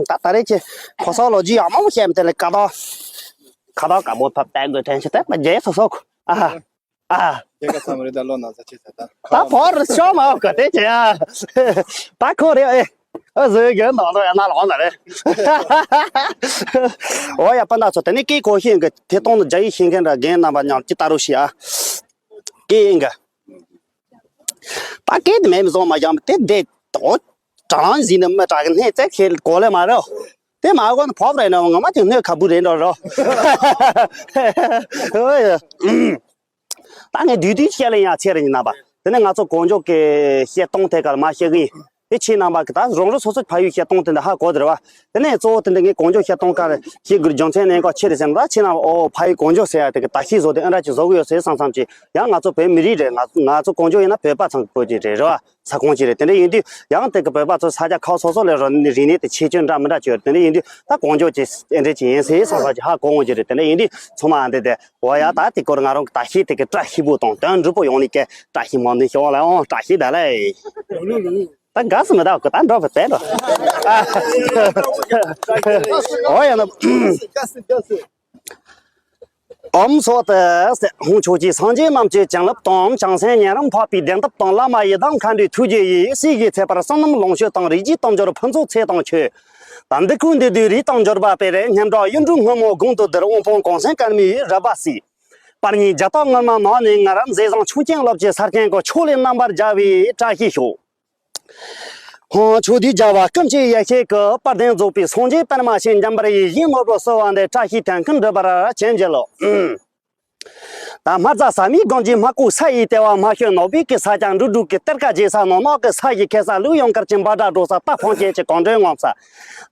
ད་ད་རེས་ཀྱི་ཕོ་སོག་ལོ་རྒྱུས་ཡག་མོ་བཤད་མི་དེ་ལས་ཀ་ད། ཁ་ད་ཀ་མོ་ཕབ་བཏང་དགོས་དྲན་ཆེ་དེ་མ་རྒྱལ་སོ་སོ་གོ། ཨ། ཨ། རྒྱལ་ཁབ་ཚང་མ་རེད་ད་ལོ་ན་ཚ་ཆེ་ས་ད། ད་ཕོར་ཤོ་མ་ག་དེ་ཅི་ཡ། ད་ཁོ་རེ་ཨེ། ཨ་ཟོས་གི་ནང་དུ་ཡ་ན་ལོག་ན་རེད། འོ་ཡ་པ་ན་ཚོ་དེ་ནི་སྐད་གོ་ཤེས་གི་དེ་སྟོང་དུ་རྒྱ་ཡིག་ཤེས་མཁན་ར་རྒན་རྣམ་པ་མཉམ་ཅི་ལྟ་རོགས་ཤིག་ཨ། སྐད་ཡིན་གི། ད་སྐད་དེ་མེད་མི་བཟོ་མ་བཞག་མི་དེ་བསྡད་དོ། གྲང་ཟིན་ནི་མི་དྲག་གི་སྣེ་བཙལ་ཁེལ་གོ་ལེ་མ་རེད། དེ་མ་གོ་ན་ཕོབ་རེད་ན་ངོ་མ་དེ་སྣོད་ཁ་བུ་རེད་འགྲོ་རོ། ཨོ་ཡ། ད་ངས་བསྡུས་བསྡུས་བཤད་ལེ་ཡང་ཚེ་རིང་རྣམ་པ། དེ་ནས་ང་ཚོ་གོང་འཇོག་གི་བཤད་སྟངས་དེ་གར་མ་བཤད་གི་ཡིན། དེ་ཁྱེད་རྣམ་པ་གི་ད་རང་རང་སོ་སོའི་ཕ་ཡུལ་བཤད་སྟངས་དེ་འདྲ་ཧ་གོ་དེ་རེད་བ། དེ་ནས་གཙོ་བོ་དེ་འདྲ་ངས་གོང་འཇོག་བཤད་སྟངས་གར་བཤད་དགོས་རྒྱུ་མཚན་གནད་འགག་ཆེ་རེད་ཟེར་ན་ད་ཁྱེད་རྣམ་པ་ཨོ་ཕ་ཡུལ་གོང་འཇོག་ཟེར་ཡ་དེ་གི་ད་ཤི་བཟོ་དེ་ཨ་འདྲ་ཅིག་བཟོ་གི་ཡོད་ཟེར་བསམ་བསམ་ཅིག་ཡང་ང་ཚོ་བོད་མི་རིགས་རེད། ང་ང་ཚོ་གོང་འཇོག་ཡིན་ན་བོད་པ་ཚང་གི་བོད་ཀྱི་རེད་རེད་བ། ས་ཁོངས་ཀྱི་རེད། དེ་འདྲ་ཡིན་དུས་ཡང་དེ་གི་བོད་པ་ཚོ་ས་ཆ་ཁག་སོ་སོ་ལ་རོ་ནི་རིག་གནས་དེ་ཁྱད་ཆོས་འདྲ་མི་འདྲ་ཅིག་ཡོད་རེད། དེ་འདྲ་ཡིན་དུས་ད་གོང་འཇོག་ཅིག་ཨེ་འདྲ་ཅིག་ཡིན་ཟེར་བསམ་བསམ་ཅིག་ཧ་གོ་འོང་གི་རེད། དེ་འདྲ་ཡིན་དུས་ཚང་མ་ཨ་འདི་དེ། འོ་ཡ་ད་དེ་སྐོར་ང་རང་གི་བཀྲ་ཤིས་དེ་གི་བཀྲ་ཤིས་པོ་དང་དོན་འགྲུབ་པོ་ཡོང་ནི་ཀའི་བཀྲ་ཤིས་སྨོན་འདུན་ཞུ་བ་ལ་ཨོ་བཀྲ་ཤིས་ད་ལེ། ད་དགའ་སུ་མི་ད་གི་ད་འགྲོ་བ་བསྡད་འགྲོ། འོ་ཡ་ན། ཨོཾ་སྭ་ཏི་ཧཱུྃ། ཕྱོགས་བཅུའི་སངས་རྒྱས་རྣམས་ཀྱི་བྱིན་རླབས་དང་བྱང་སེམས་ཉན་རང་འཕགས་པའི་བདེན་སྟོབས་དང་བླ་མ་ཡི་དམ་མཁའ་འགྲོའི་ཐུགས་རྗེ་ཡིས་སྲས་ཀྱི་ཚེ་འཕེལ་བསོད་ནམས་ལོངས་སྤྱོད་དང་རིགས་རྒྱུད་དལ་འབྱོར་ཕུན་ཚོགས་ཚེ་དང་ཆོས། ད་འདི་ཀུན་འདི་དུས་རིགས་དང་འབྱོར་པ་སྤེལ། སྙན་གྲགས་གཡུ་འབྲུག་སྔོན་མོ་དགུང་དུ་བསྡུར། དབུལ་ཕོངས་གོང་སེང་དཀར་མོའི་རབ་པ་སྲིད། པར་ཉིན་རྒྱ་སྟག་ངུར་སྨྲིག་ནགས་ནས་ངར། མཛེས་བཟང་ཆུ་སྐྱེས་རླབས་ཀྱི་ས་ཆེན་གོ། ཕྱོགས་ལས་རྣམ་པར་རྒྱལ་བའི་བཀྲ་ཤིས་ཤོག་ཧོ། ཕྱོགས་དུས་རྒྱལ་བ་ཀུན་གྱི་ཡེ་ཤེས་ཀྱི། དཔལ་ལྡན་རྫོགས་པའི་སངས་རྒྱས་པདྨ་ཞལ། འཇམ་དཔལ་ཡིད་བཞིན་ནོར་བུ་གསོལ་བ་འདེབས། བཀྲ་ཤིས་དོན་ཀུན་འགྲུབ་པར་བྱིན་གྱིས་རློབས། ད་སྨར་རྫ་ཟབ་མོའི་སྒང་གི་སྨར་ཁུག་ས་ཡི་ལྟེ་བ། སྨར་ཤུལ་ནག་པོའི་གི་ས་ཆ། འབྲུག་སྒྲོལ་གྱི་གཏེར་ཁ་འབྱེད་ས་ནོར་ནག་གི་ས་གཞི་འཁེལ་ས། ལུག་གཡང་དཀར་གྱི་འབའ་སྒྲ་སྒྲོག་ས། རྟ་ཕོན་ཆེན་གྱི་གངས་སྒྲོན་ངོམ་ས།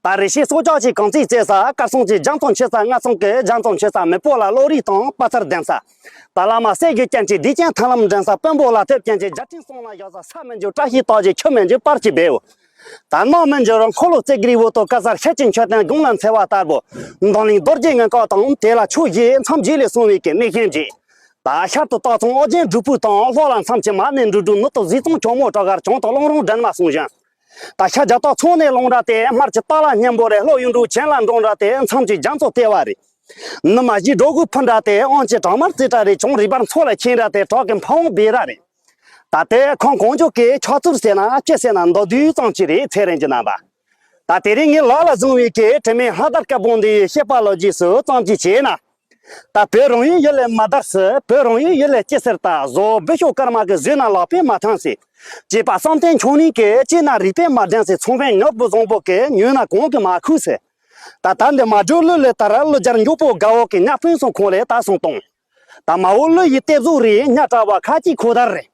ད་རི་ཤི་སྲོག་ཆགས་ཀྱི་གངས་རྩིས་རྩེ་ས། དཀར་གསུམ་གྱི་རྒྱ་མཚོ་མཆེད་ས། རྔ་གསུམ་གྱི་རྒྱ་མཚོ་མཆེད་ས། མི་ཕོ་ལ་བློ་རིག་དང་དཔའ་རྩལ་ལྡན་ས། ད་བླ་མ་སྲས་ཀྱི་སྤྱན་གྱིས་བདེ་ཆེན་མཐུན་ལམ་འདྲེན་ས། དཔོན་པོ་ལ་ཐེབས་ཅན་གྱི་རྒྱལ་ཕྲན་གསུམ་ལ་བཞག་ས། ས་མི་འཇུག་བཀྲ་ཤིས་རྟགས་ཀྱི་ཆུ་མི་འཇུག་པར་གྱི་བེའུ། ད་ནགས་མི་འཇུག་རང་འཁོར་ལོ་རྩེ་དགུའི་འོག་ཏུ་དཀར་གསལ་ཤེལ་གྱི་མཆོད་རྟེན་དགུང་ལ་འཚེར་བ་ལྟར་པོ། མདང་ལིང་རྡོ་རྗེ་སྔོན་དཀར་དང་དེ་ལ་ཕྱོགས་བཞི་མཚམས་བརྒྱད་ལས་གསུངས་པའི་གི་གནས་ཤིང་འབྱེད། ད་ཤར་དུ་སྟག་ཚང་ཨོ་རྒྱན་སྒྲུབ་ཕུག་དང་། ལྷོ་ལ་མཚམས་ཀྱི་མ་ཎི་འབྲུ་དྲུག་ནུབ་ཏུ་གཟིག་ཚང་ཇོ་མོ་གྲགས་སྒར། བྱང་དུ་གླང་རོང་སྒྲོལ་མ་གསུང་བཞིན། ད་ཤར་རྒྱ་སྟག་ཚང་ནས་ལུང་ར་སྟེ། སྨར་གྱི་སྟག་ལ་སྙིང་པོ་རེད། ལྷོ་གཡུ་འབྲུག་བྱང་ལ་འབྲོང་ར་སྟེ། མཚམས་ཀྱི་རྒྱ་མཚོ་ལྟེ་བ་རེད། ནུབ་མ་གཞིའི་སྒྲོ་གུ་ཕུ་འདྲ་སྟེ། དབང་གྱི་བྲག་དམར་རྩེ་བྲག་རེད། བྱང་རི་བར་མཚོ་ལ་ཁྱེད་འདྲ་སྟེ། བྲག་གི་ཕ་བོང་སྦས་ར་རེད། ད་ལྟའི་ཁམས་གངས་ལྗོངས་ཀྱི་ཆགས་ཚུལ་ཟེར་ན་ཅི་ཟེར་ན་མདོར་བསྡུས་ཙམ་ཅིག་རེད། ཚེ་རིང་གི་རྣམ་པ། ད་དེ་རིང་ངས་ལག་ལ་བཟུང་བའི་གི་དྲི་མེད་ལྷ་དར་དཀར་པོ་འདི་ཡི་བཤད་པ་ལོ་རྒྱུས་སུ་ཙམ་ཅིག་བྱས་ན། ད་བོད་རང་ཡུལ་ཡུལ་ལས་མ་དར་ཟེར། བོད་རང་ཡུལ་ཡུལ་ལས་སྐྱེ་ཟེར། ད་བཟོ་བོད་ཤོག་སྐར་མ་གི་བཟོས་ན་ལག་པས་མ་ཐོན་ཟེར། བྱས་པ་བསམ་གཏན་ཆུང་ནིང་གི་བྱས་ན་རིག་པས་མ་འགྲན་ཟེར། ཚོང་དཔོན་ཉོབ་བུ་བཟང་པོ་གི་ཉོས་ན་གོང་གི་མ་ཁུག་ཟེར། ད་ད་འདི་མ་གྲོས་གླུ་ལས་དར། གླུ་སྦྱར་མགྱོགས་པོ་དགའ་བོ་གི་ཉག་ཕུན་སུམ་ཁོང་ལས་ད་སོང་གཏོང་། ད་མ་འོ་གླུ་ཡི་གཏེར་ཟུག་རེད། ཉག་གྲྭ་བ་ཁ་ཅིག་ཁོ་དར་རེད།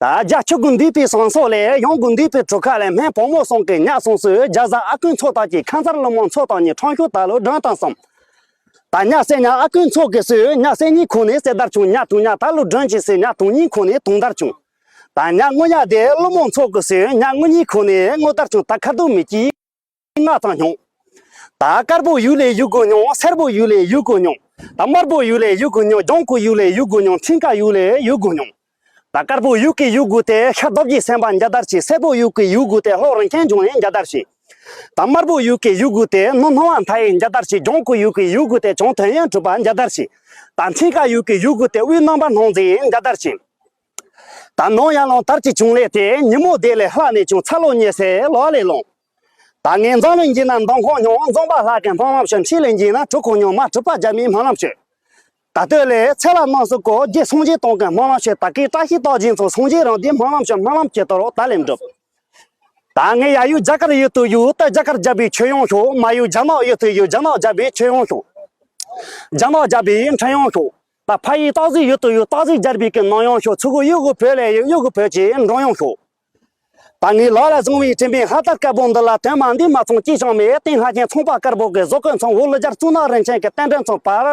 ད་རྒྱ་ཆུ་དགུ་འདུས་པའི་ཟངས་སོགས་ལས། གཡང་དགུ་འདུས་པའི་གྲུ་ཁ་ལས། སྨན་བུ་མོ་ཟངས་ཀྱི་ཉག་ཟངས་སུ། རྒྱ་བཟའ་ཨ་ཀུན་མཚོ་དག་གི་ཁ་མཚར་ལུ་མོ་མཚོ་དག་གཉིས། ཁྲང་ཤོ་ད་ལུ་སྒྲོན་དང་གསུམ། ད་ཉག་སེ་ཉག་ཨ་ཀུན་མཚོ་གི་སུ། ཉག་སེ་གཉིས་ཁོ་ནས་སེ་དར་བྱུང་། ཉག་དུང་ཉག་ད་ལུ་སྒྲོན་གྱི་སུ། ཉག་དུང་གཉིས་ཁོ་ནས་དུང་དར་བྱུང་། ད་ཉག་སྔོ་ཉག་དེ་ལུ་མོ་མཚོ་གི་སུ། ཉག་སྔོ་གཉིས་ཁོ་ནས་སྔོ་དར་བྱུང་། ད་ཁ་དུ་མི་གཅིག་ལྔ་ཙམ་བྱུང་། ད་དཀར་པོ་ཡུལ་ལས་ཡུལ་དགུ་མྱོང་། སེར་པོ་ཡུལ་ལས་ཡུལ་དགུ་མྱོང་། ད་དམར་པོ་ཡུལ་ལས་ཡུལ་དགུ་མྱོང་། ལྗང་ཁུ་ཡུལ་ལས་ཡུལ་དགུ་མྱོང་། མཐིང་ཀ་ཡུལ་ལས་ཡུལ་དགུ་མྱོང་། ད་དཀར་པོ་ཡུལ་གྱི་ཡུལ་དགུ་སྟེ། ཤར་རྡོ་རྗེ་སེམས་དཔའ་འཇའ་དར་ཆེ། སེར་པོ་ཡུལ་གྱི་ཡུལ་དགུ་སྟེ། ལྷོ་རིན་ཆེན་འབྱུང་གནས་འཇའ་དར་ཆེ། ད་དམར་པོ་ཡུལ་གྱི་ཡུལ་དགུ་སྟེ། ནུབ་སྣང་བ་མཐའ་ཡས་འཇའ་དར་ཆེ། ལྗང་གུ་ཡུལ་གྱི་ཡུལ་དགུ་སྟེ། བྱང་ཐོན་ཡོན་གྲུབ་པ་འཇའ་དར་ཆེ། ད་མཐིང་ག་ཡུལ་གྱི་ཡུལ་དགུ་སྟེ། དབུས་སྣང་བ་སྣང་མཛད་འཇའ་དར་ཆེ། ད་ནམ་ཡང་ལང་དར་གྱི་བྱུང་ལས་ཏེ། ཉིན་མོ་བདེ་ལས་ལྷག་ནས་ཀྱང་། འཚར་ལོངས་ཉི་ཟེར་ལོ་ལས་ལོངས། ད་ངས་འཛམ་གླིང་འཇིག་ན་མདང་ཁང་སྙིང་། འཛོམས་པ་ལྷ་གི་སྨོན་ལམ་ཞུ། འཕྲིན་ལས་འཇིག་ན་གྲུབ་ཁང་སྙིང་། མ་གྲུབ་པ་རྒྱ་མིའི་སྨོན་ལམ་ཞུ། ད་ལྟོས་ལས་ཚེ་ལ་རྣམ་གསུམ་སྐོར། རྗེ་སངས་རྒྱས་དང་གི་སྨོན་ལམ་ཞུ། ད་གིན་བཀྲ་ཤིས་རྟགས་ཅན་ཚོ། སངས་རྒྱས་རང་བདེན་སྨོན་ལམ་ཞུ། སྨོན་ལམ་གྱི་དོ་རུ་ད་ལས་འགྲུབ། ད་ངས་ཡ་ཡུལ་རྒྱ་གར་ཡུལ་དུ་ཡོད། ད་རྒྱ་གར་རྒྱལ་པོའི་མཆོད་ཡོན་ཞུ། མ་ཡུལ་རྒྱ་ནག་ཡུལ་དུ་ཡོད། རྒྱ་ནག་རྒྱལ་པོའི་མཆོད་ཡོན་ཞུ། རྒྱ་ནག་རྒྱལ་པོའི་འཕྲིན་ཡོན་ཞུ། ད་ཕ་ཡུལ་སྟག་གཟིག་ཡུལ་དུ་ཡོད། སྟག་གཟིག་རྒྱལ་པོའི་གི་གནང་ཡོན་ཞུ། ཚུར་གོ་ཡུལ་གོ་བོད་ལས་ཡོད། ཡུལ་གོ་བོད་ཀྱི་འགྲོ་ཡོན་ཞུ། ད་ངའི་ལག་ལ་བཟུང་བའི་དྲན་པའི་ལྷ་དར་དཀར་པོ་འདི་ལ། དོན་མ་འདི་མ་ཚང་ཅི་ཞིག་མེད། སྟེང་ལྷ་ཆེན་ཚངས་པ་དཀར་པོ་གི་གཟུགས་སྐུ་མཚོན། འོག་ཀླུ་རྒྱལ་གཙུག་ན་རིན་ཆེན་གྱི་རྟེན་འབྲེལ་མཚོན། བར་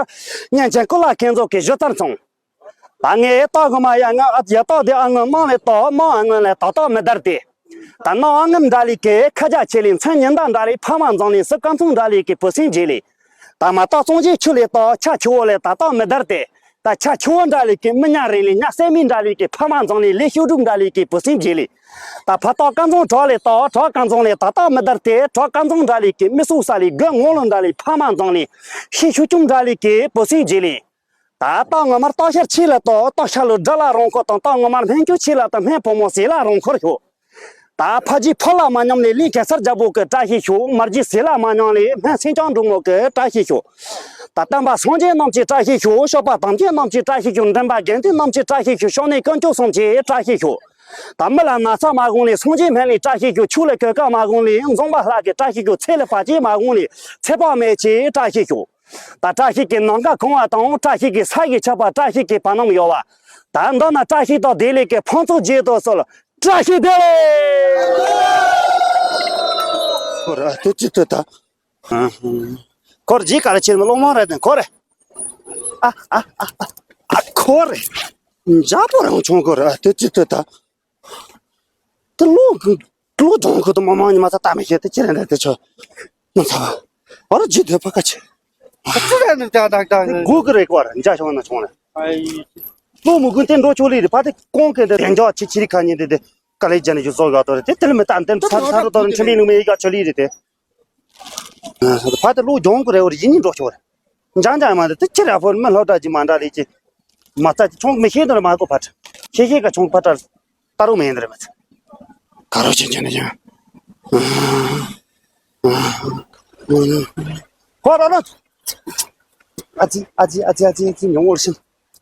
སྙན་ཆེན་སྐུ་ལ་ཁེན་ཚོགས་ཀྱི་གཞུ་དར་མཚོན། ད་ངས་རྟགས་ངོ་མ་ཡ་ང་ཨ་ཡ་རྟགས་དེ་ཨ་ངོ་མང་ལས་རྟགས་མང་ཨ་ངོ་ལས་ད་རྟགས་མི་དར་ཏེ། ད་ནང་ཨ་ངམ་འདྲ་ལི་ཀའི་ཁ་རྒྱ་ཆེ་ལི། མཚན་ཉི་ཟླ་འདྲ་ལི་ཕ་མ་འཛིང་ལི། སྲིབ་ཀ་མཚུངས་འདྲ་ལི་ཀའི་བུ་སྲིང་རྗེ་ལི། ད་མ་རྟགས་གཙང་ཆེ་ཆུ་ལི་རྟགས་ཆ་ཆུ་བོ་ལས་ད་རྟགས་མི་དར་ཏེ། ད་ཆ་ཆུ་བོ་འདྲ་ལི་ཀའི་མི་ཉག་རིང་ལི། ཉག་སེ་མི་འདྲ་ལི་ཀའི་ཕ་མ་འཛིང་ལི། ལི་ཤུ་དྲུག་འདྲ་ལི་ཀའི་བུ་སྲིང་རྗེ་ལི། ད་ཕ་རྟགས་ཀ་མཚུངས་བྲག་ལི་རྟགས་བྲག་ཀ་མཚུངས་ལི་ད་རྟགས་མི་དར་ཏེ། བྲག་ཀ་མཚུངས་འདྲ་ལི་ཀའི་མི་སུ་ས་ལི་རྒོད་ངོ་ལོ་འདྲ་ལི་ཕ་མ་འཛིང་ལི། ཤི་ཤུ་ཅུམ་འདྲ་ལི་ཀའི་བུ་སྲིང་རྗེ་ལི། ད་རྟགས་ངོ་མར་སྟག་ཤར་ཆེ་ལ་རྟགས། སྟག་ཤར་ལུ་དགྲ་ལ་རང་འཁོར་དང་། རྟགས་ངོ་མར་སྨན་ཆུ་ཆེ་ལ་དང་། སྨན་ཕོ་མོ་ཟས་ལ་རང་འཁོར་ཞུ། ད་ཕ་རྗེས་ཕོ་ལ་མ་ཉམས་ལས། གླིང་གེ་སར་རྒྱལ་པོ་གི་བཀྲ་ཤིས་ཞུ། མ་རྗེས་ཟས་ལ་མ་ཉམས་ལས། སྨན་སེང་ལྕམ་འབྲུག་མོ་གི་བཀྲ་ཤིས་ཞུ། ད་བསྟན་པ་སངས་རྒྱས་རྣམས་ཀྱི་བཀྲ་ཤིས་ཞུ། གཤོག་པ་དམ་ཅན་རྣམས་ཀྱི་བཀྲ་ཤིས་ཞུ། མགྲིན་པ་དགེ་འདུན་རྣམས་ཀྱི་བཀྲ་ཤིས་ཞུ། ཕྱོགས་ནས་དཀོན་མཆོག་གསུམ་གྱི་བཀྲ་ཤིས་ཞུ། ད་མི་ལ་ན་ཚ་མ་འོང་ལས། སངས་རྒྱས་སྨན་བླའི་བཀྲ་ཤིས་ཞུ། ཆུ་ལ་གོད་ཁ་མ་འོང་ལས། འཛོམས་པ་ལྷ་གི་བཀྲ་ཤིས་ཞུ། ཚེ་ལ་བར་ཆད་མ་འོང་ལས། ཚེ་དཔག་མེད་ཀྱི་བཀྲ་ཤིས་ཞུ། ད་བཀྲ་ཤིས་ཀྱི་ནམ་མཁའ་གང་བ་དང་། བཀྲ་ཤིས་ཀྱི་ས་གཞི་ཆགས་པ། བཀྲ་ཤིས་ཀྱི་བ་ནམ་ཡོད་པ། ད་འདི་ན་བཀྲ་ཤིས་དང་བདེ་ལེགས་ཀྱི་ཕུན་ཚོགས་རྒྱས་དུ་གསོལ། བཀྲ་ཤིས་བདེ་ལེགས། ཁོ་ར་དེ་ཅི་ཐུ་ད། ཁོ་ར་ཇི་ག་ར་ཆེ་མ་ལོ་མང་ར་དེ་ཁོ་ར། ཨ་ཨ་ཨ་ཨ་ཨ་ཁོ་ར། འཇའ་པོ་རང་བྱུང་ཁོ་ར་དེ་ཅི་ཐུ་ད། དེ་ལོ་ལོ་སྦྱོང་ཁུ་དུ་མ་མང་ཉི་མ་ཚ་ལྟ་མི་ཤེས་དེ་ཅི་རེད་འདྲ་དེ་ཆོ། མ་ཚ་བ། ཨ་རོ་ཇི་དེ་ཕ་ཁ་ཆེ། ཨ་ཙི་རེད་འདི་ཏག་ཏག་ཏག་ནི། སྒུག་གི་རེད་ཀོ་ར་འཇའ་ཤོང་ན་ཆུང་ལ། ཨའི། ལོ་མུ་གུན་དེ་འགྲོ་ཆོག་ལི་རེད་ཕ་དེ་ཀོང་གི་འདི་དེ་འཇའ་ཆི་ཆི་རི་ཁ་ཉི་དེ་དེ་ཀ་ལེ་ཇ་ནི་ཞུ་བཟོ་ག་ཏོ་རེད་དེ་དེ་ལ་མི་ཏན་དེ་ཚ་ཚ་རུ་ཏོ་རེད་ཆི་ལི་ནུ་མི་ཡི་ག་ཆི་ལི་རེད་དེ། ཕ་དེ་ལོ་སྦྱོང་གི་རེད་བ་རེད་ཡིན་ནི་འགྲོ་ཆོག་རེད། འཇང་འཇང་མ་རེད་དེ་ཁྱེད་ར་ཕོ་མི་སློབ་གྲྭ་གྱི་མ་འདྲ་ལས་ཀྱི། མ་རྩ་གྱི་ཆུང་མི་ཤེས་དོན་མ་གོ་ཕ་ཁྲ། ཤེས་ཤེས་ག་ཆུང་ཕ་ཁྲ། ལྟ་རུ་མེད་འདི་རེད་མ་ཚ། ག་རོ་ཆེན་ཆེན་ནི་ཡང་། ཁོ་ར་ར། ཨ་ཙི་ཨ་ཙི་ཨ་ཙི་ཨ་ཙི་ཨ་ཙི་མྱོང་བར་ཤིན།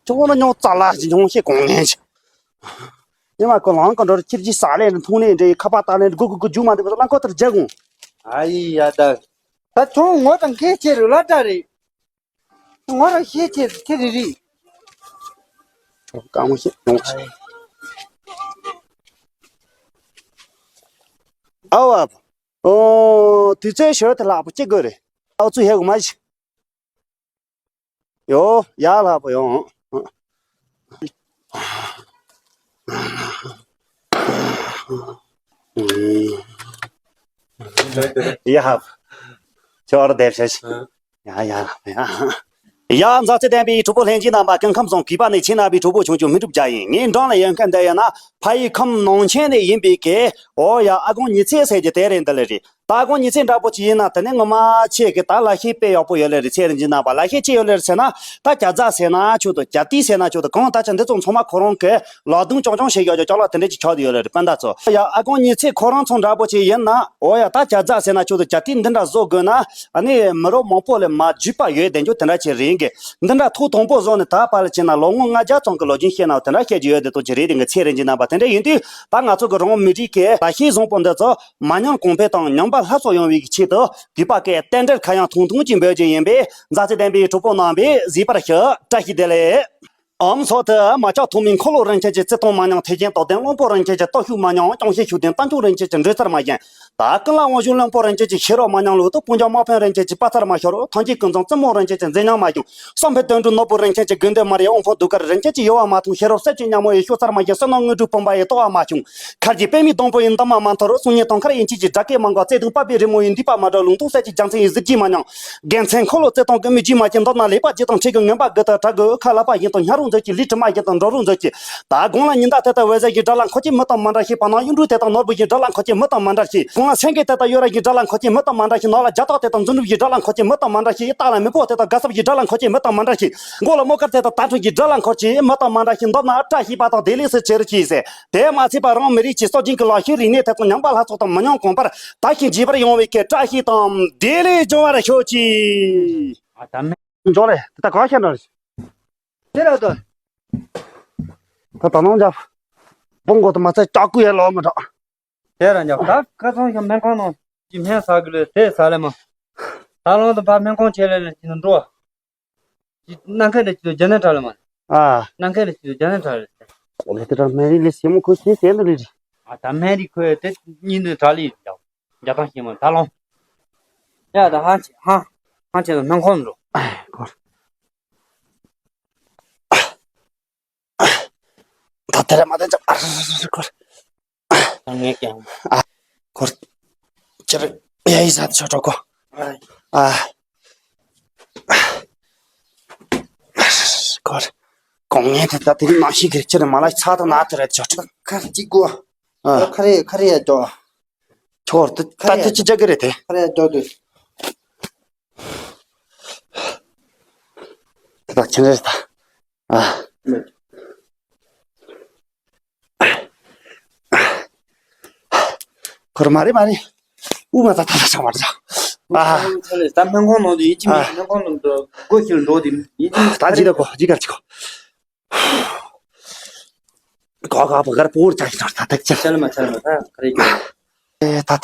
ཁྱོད་ན་མྱོང་རྩ་ལ་ཞིག་མྱོང་ཤེས་གོང་ངན་ཆེ། ཉི་མ་ཁོ་ལང་ག་འགྲོ་ར་ཁྱེར་གྱི་ས་ལས་ནི་འཐུང་ནས་འདྲེ་ཁ་པ་ཏ་ལས་འདྲེ་གུ་གུ་གུ་རྒྱུ་མ་འདི་གོ་ལ་ཁོ་ཐར་རྒྱ་གུང་། ཨ་ཡི་ཡ་ད། ད་ཁྱོད་ངོ་དང་ཁྱེད་ཁྱེད་རུ་ལ་འདྲ་རེད། ང་རང་ཤེས་ཆེ་ཆེ་རེ་རེ། དཀའ་མོ་ཤེས་ཡོང་ཆེ། ཨ་བ། ཨོ། དུས་ཚོད་ཞོར་དུ་ལྷག་པ་གཅིག་དགོས་རེད། ཨ་ཚུ་ཧེ་གོ་མ་ཞིག་ཡོ། ཡ་ལྷག་པ་ཡོང་། ཡ། ཁྱོད་ར་བསྡད་ཤག་ཡ་ཡ་ཡ། ཡ་མཛའ་བརྩེ་ལྡན་པའི་གྲོགས་པོ་ལྷན་རྒྱས་རྣམ་པ། སྐུ་ཁམས་བཟང་། གུས་པ་ནས་ཁྱེད་རྣམ་པའི་གྲོགས་པོ་ཆུང་ཆུང་སྨིན་གྲུབ་རྒྱལ་ཡིན། ངའི་འགྲམ་ལ་ཡོད་མཁན་འདི་ཡིན་ན་ཕ་ཡུལ་ཁམས་ནང་ཆེན་ནས་ཡིན་པའི་གི། འོ་ཡ་ཨ་ཁུ་ཉི་ཚེ་ཟེར་གྱི་དེ་རེད། འདི་ལ་རེད། ད་ཨ་ཁུ་ཉི་ཚེ་འདྲ་པོ་ཅིག་ཡིན་ན་དེ་ནས་ངོ་མ་ཁྱེད་ཀྱི་ད་ལ་ཤེས་དཔེ་ཡག་པོ་ཡོད་ལེ་རེད། ཚེ་རིང་གི་རྣམ་པ་ལ་ཤེས་ཅི་ཡོད་ལེ་རེད་ཟེར་ན། ད་བྱ་རྫ་ཟེར་ན་ཆོག་དང་། བྱ་ཏི་ཟེར་ན་ཆོག་དང་། གང་ད་ཆ་འདི་ཚོ་ཚང་མ་ཁོ་རང་གི་ལག་རྡུང་ཅང་ཅང་བྱེད་ཡག་ཅོག་ལ་དེ་འདྲ་ཅིག་ཆགས་ཡོད་ལེ་རེད། སྤུན་ཟླ་ཚོ། ཡ་ཨ་ཁུ་ཉི་ཚེ་ཁོ་རང་ཚོ་འདྲ་པོ་ཅིག་ཡིན་ན། འོ་ཡ་ད་བྱ་རྫ་ཟེར་ན་ཆོག་དང་། བྱ་ཏི་འདི་འདྲ་བཟོ་དགོས་ན། ཨ་ནི་མི་རབས་མང་པོ་ལས་མ་བརྒྱུད་པ་ཡོད་བསྡད་རྒྱུ་དེ་འདྲ་ཅིག་རེད་གི། འདི་འདྲ་ཐོག་དང་པོ་བཟོ་ནས་ད་བར་ལ་བྱས་ན་ལོ་ངོ་ལྔ་བརྒྱ་ཙམ་གྱི་ལོ་རྒྱུས་བཤད་ན་དེ་འདྲ་བཤད་ཀྱི་ཡོད་བསྡད་དོ་ཅིག་རེད་དེ། ངའི་ཚེ་རིང་གི་རྣམ་པ། དེ་འདྲ་ཡིན་དུས་ད་ང་ཚོ་གི་རང་མི་རིགས་ཀྱི་ལ་ཤེས་བཟང་པོ་འདི་ཚོ་མ་ཉམས་གོང་འཕེལ་དང་ཉམས་པ་སླར་གསོ་ཡོང་བའི་ཆེད་དུ་གུས་པ་གི་རྟེན་འབྲེལ་ཁ་གཡང་ཐུང་ཐུང་ཅིག་འབོད་ཀྱི་ཡིན་པས། མཛའ་བརྩེ་ལྡན་པའི་གྲོགས་པོ་རྣམ་པས་གཟིགས་པར་ཞུ། བཀྲ་ཤིས་བདེ་ལེགས། ཨམ་སོགས་དུ་མ་ལྕགས་ཐོག་མའི་འཁོར་ལོ་རིན་ཆེན་གྱི་བརྩེ་དུང་མ་ཉམས། ཐེག་ཆེན་རྟོགས་ལྡན་གླང་པོ་རིན་ཆེན་གྱི་སྟོབས་ཤུགས་མ་ཉམས། ཅང་ཤེས་ཤུགས་ལྡན་རྟ་མཆོག་རིན་ཆེན་གྱི་འགྲོས་ཚར་མ་ཞན། ད་ཀུན་ལ་དབང་ཕྱུག་བློན་པོ་རིན་ཆེན་གྱི་ཤེས་རབ་མ་ཉམས། ལུགས་ལྡོག་སྤུན་ཀྱག་དམག་དཔོན་རིན་ཆེན་གྱི་དཔའ་རྩལ་མ་ཤོར། ཐང་ཆེན་ཀུན་བཟང་བཙུན་མོ་རིན་ཆེན་གྱི་མཛེས་ཉམས་མ་ཞན། བསམ་འཕེལ་དོན་གྲུབ་ནོར་བུ་རིན་ཆེན་གྱི་དགོས་འདོད་མ་རིག་དབང་ཕོ་གདུགས་དཀར་རིན་ཆེན་གྱི་ཡོལ་བ་མ་ཐོང་། ཤེས་རབ་གསེར་གྱི་ཉ་མོ་ཡི་ཤུགས་ཚར་མ་ཞན། བསོད་ནམས་དངོས་གྲུབ་བུམ་པ་ཡི་ལྟོ་བ་མ་བྱུང་། མཁར་གྱི་པདྨའི་སྡོང་པོ་ཡི་འདབ་མ་མ་འཐོར། གསུང་སྙན་དུང་དཀར་ཡན་ཆད་ཀྱི་སྒྲ་སྐད་མ་འགག། བརྩེ་དུང་དཔའ་བའི་རི་མོ་ཡི་མདུད་པ་མ་བསྒྲིལ། ལུང་སྟོང་གསེར་གྱི་རྒྱལ་མཚན་ཡི་གཟི་བརྗིད་མ་ཉམས། དགེ་མཚན་འཁོར་ལོ་བརྩེ་དུང་གི་མིག་རྒྱུད་མ་སྐྱེས། མདོར་ན་ལེགས་པ་བརྒྱད་དང་འཕྲད་དགོས། ངན་པ་དགུ་དང་བྲལ་དགོས། ཁ་ལག་པ་བཞིན་དུ་ཉ་རོ། མཛོད་ཀྱི་ལི་དྲི་མ་བཞིན་དུ་འགྲོ་རུ་མཛོད་ཀྱི། ད་དགུང་ལ་ཉི་ཟླ་དེ་དང་འོད་ཟེར་གྱི་དགྲ་ལ་འཁོར་གྱི་མི་དང་མི་འདྲ་ཞིང་། བར་སྣང་གཡུ་འབྲུག་དེ་དང་ནོར་བུ་གྱི་དགྲ་ལ་འཁོར་གྱི་མི་དང་མི་འདྲ་ཞིང་། དགུང་ལ་སེང་གེ་དེ་དང་གཡུ་རལ་གྱི་དགྲ་ལ་འཁོར་གྱི་མི་དང་མི་འདྲ་ཞིང་། ནགས་ལ་རྒྱ་སྟག་དེ་དང་མཛོ་ནུབ་ཀྱི་དགྲ་ལ་འཁོར་གྱི་མི་དང་མི་འདྲ་ཞིང་། སྟག་ལ་མི་ཕོ་དེ་དང་དགའ་སྲབ་ཀྱི་དགྲ་ལ་འཁོར་གྱི་མི་དང་མི་འདྲ་ཞིང་། མགོ་ལ་མོ་དཀར་དེ་དང་དྭ་ཕྲུག་གི་དགྲ་ལ་འཁོར་གྱི་མི་དང་མི་འདྲ་ཞིང་། འདོམ་ན་བཀྲ་ཤིས་པ་དང་བདེ་ལེགས་སུ་གྱུར་ཅིག་ཟེར། དེ་མ་ཚད་པ་རང་མི་རིགས་ཀྱི་སྲོལ་རྒྱུན་གྱི་ལག་ཤེས་རིག་གནས་དེ་དང་ཉམས་པ་ལྷ་ཚོགས་དང་མི་ཉམས་གོང་འཕེལ་དར་ཞིང་རྒྱས་པར་ཡོང་བའི་གི་བཀྲ་ཤིས་དང་བདེ་ལེགས་འབྱུང་བར་ཤོག་ཅིག་ཨ་ད་མེད། འབྱུང་རེད། དེ་ད་གང་ཤར་འགྲོ་རེད། དེ་ལ་ད། ད་ད་ནང་འཇབ། སྤུན་མགོ་དུ་མ་ཚད་ལྕགས་སྐུ་ཡར་ལོག་མི་འགྲོ། དེ་ར་འཇབ། ད་ཁ་སང་ཞིག་སྨན་ཁང་ནང་ཅི་སྨན་ཟ་གི་ལས་དེ་ཟ་ལེ་མ། ད་ལོང་དུ་ཕ་སྨན་ཁང་ཆེ་ལེ་ལེ་ཅི་ནི་འགྲོ། ཅི་སྣ་ཁའི་ལས་ཅི་དུ་རྒྱ་ནན་གྲ་ལེ་མ། ཨ། སྣ་ཁའི་ལས་ཅི་དུ་རྒྱ་ནན་གྲ་ལེ། ཨོ་ལེ་དེ་ར་སྨན་རིགས་ལས་སེ་མོ་ཁོ་ཤེས་ཟེར་འདི་ལེ་རེད། ཨ་ད་སྨན་རིགས་ཁོས་དེ་གཉིས་ནི་གྲ་ལེ་ཡོད་འཇབ། རྒྱ་ཐང་ཤེས་མ་ད་ལོང་། ཡ་ད་ཧང་ཆེ་ཧང་ཧང་ཆེ་ལ་སྨན་ཁང་འགྲོ། ཨ་ཁོ། ད་དེ་ར་མ་དེ་ཅག་ཨ་ར་ར་ར་ཁོར། ད་ངས་ཀྱང་། ཨ། ཁོར། ཅི་རེད། ཡ་ཡི་ཟ་ཆོ་གྲོགས་གོ། ཨ། ཁོར། གོང་ངས་དེ་ད་དེ་རིང་ནང་ཤི་གི་ཅི་རེད་མ་ལ་ཚ་དང་ན་དེ་རེད་ཆོ་གྲོགས། ཁ་གཅིག་གོ། ཨ། ཁ་རེ་ཁ་རེ་ཡ་ཅོ། ཁྱོར་དུ་ད་དེ་ཅི་ཅག་གི་རེད་དེ། ཁ་རེ་ཡ་ཅོ་དུ། དེ་ད་ཁྱེད་རེད་ད། ཨ། ཁོར་མ་རེད་མ་རེད། དབུ་མ་ད་ད་ད་ཆ་མ་རེད་ད། ཨ། ད་སྨན་ཁང་ནང་དུ་ཡིན་གཅིག་མིན་གཅིག་སྨན་ཁང་ནང་དུ་སྒོ་ཕྱིར་འགྲོ་དེ་ཡིན་གཅིག་མིན་གཅིག་ད་ཇི་ལ་གོ་ཇི་གར་ཅི་གོ། གོ་ག་པ་གར་པོར་ཅག་ཞིག་ད་ད་ཅི། ཆ་ལ་མ་ཆ་ལ་མ་ད་ག་རེ་གྱོན། ཨེ་ད་ད།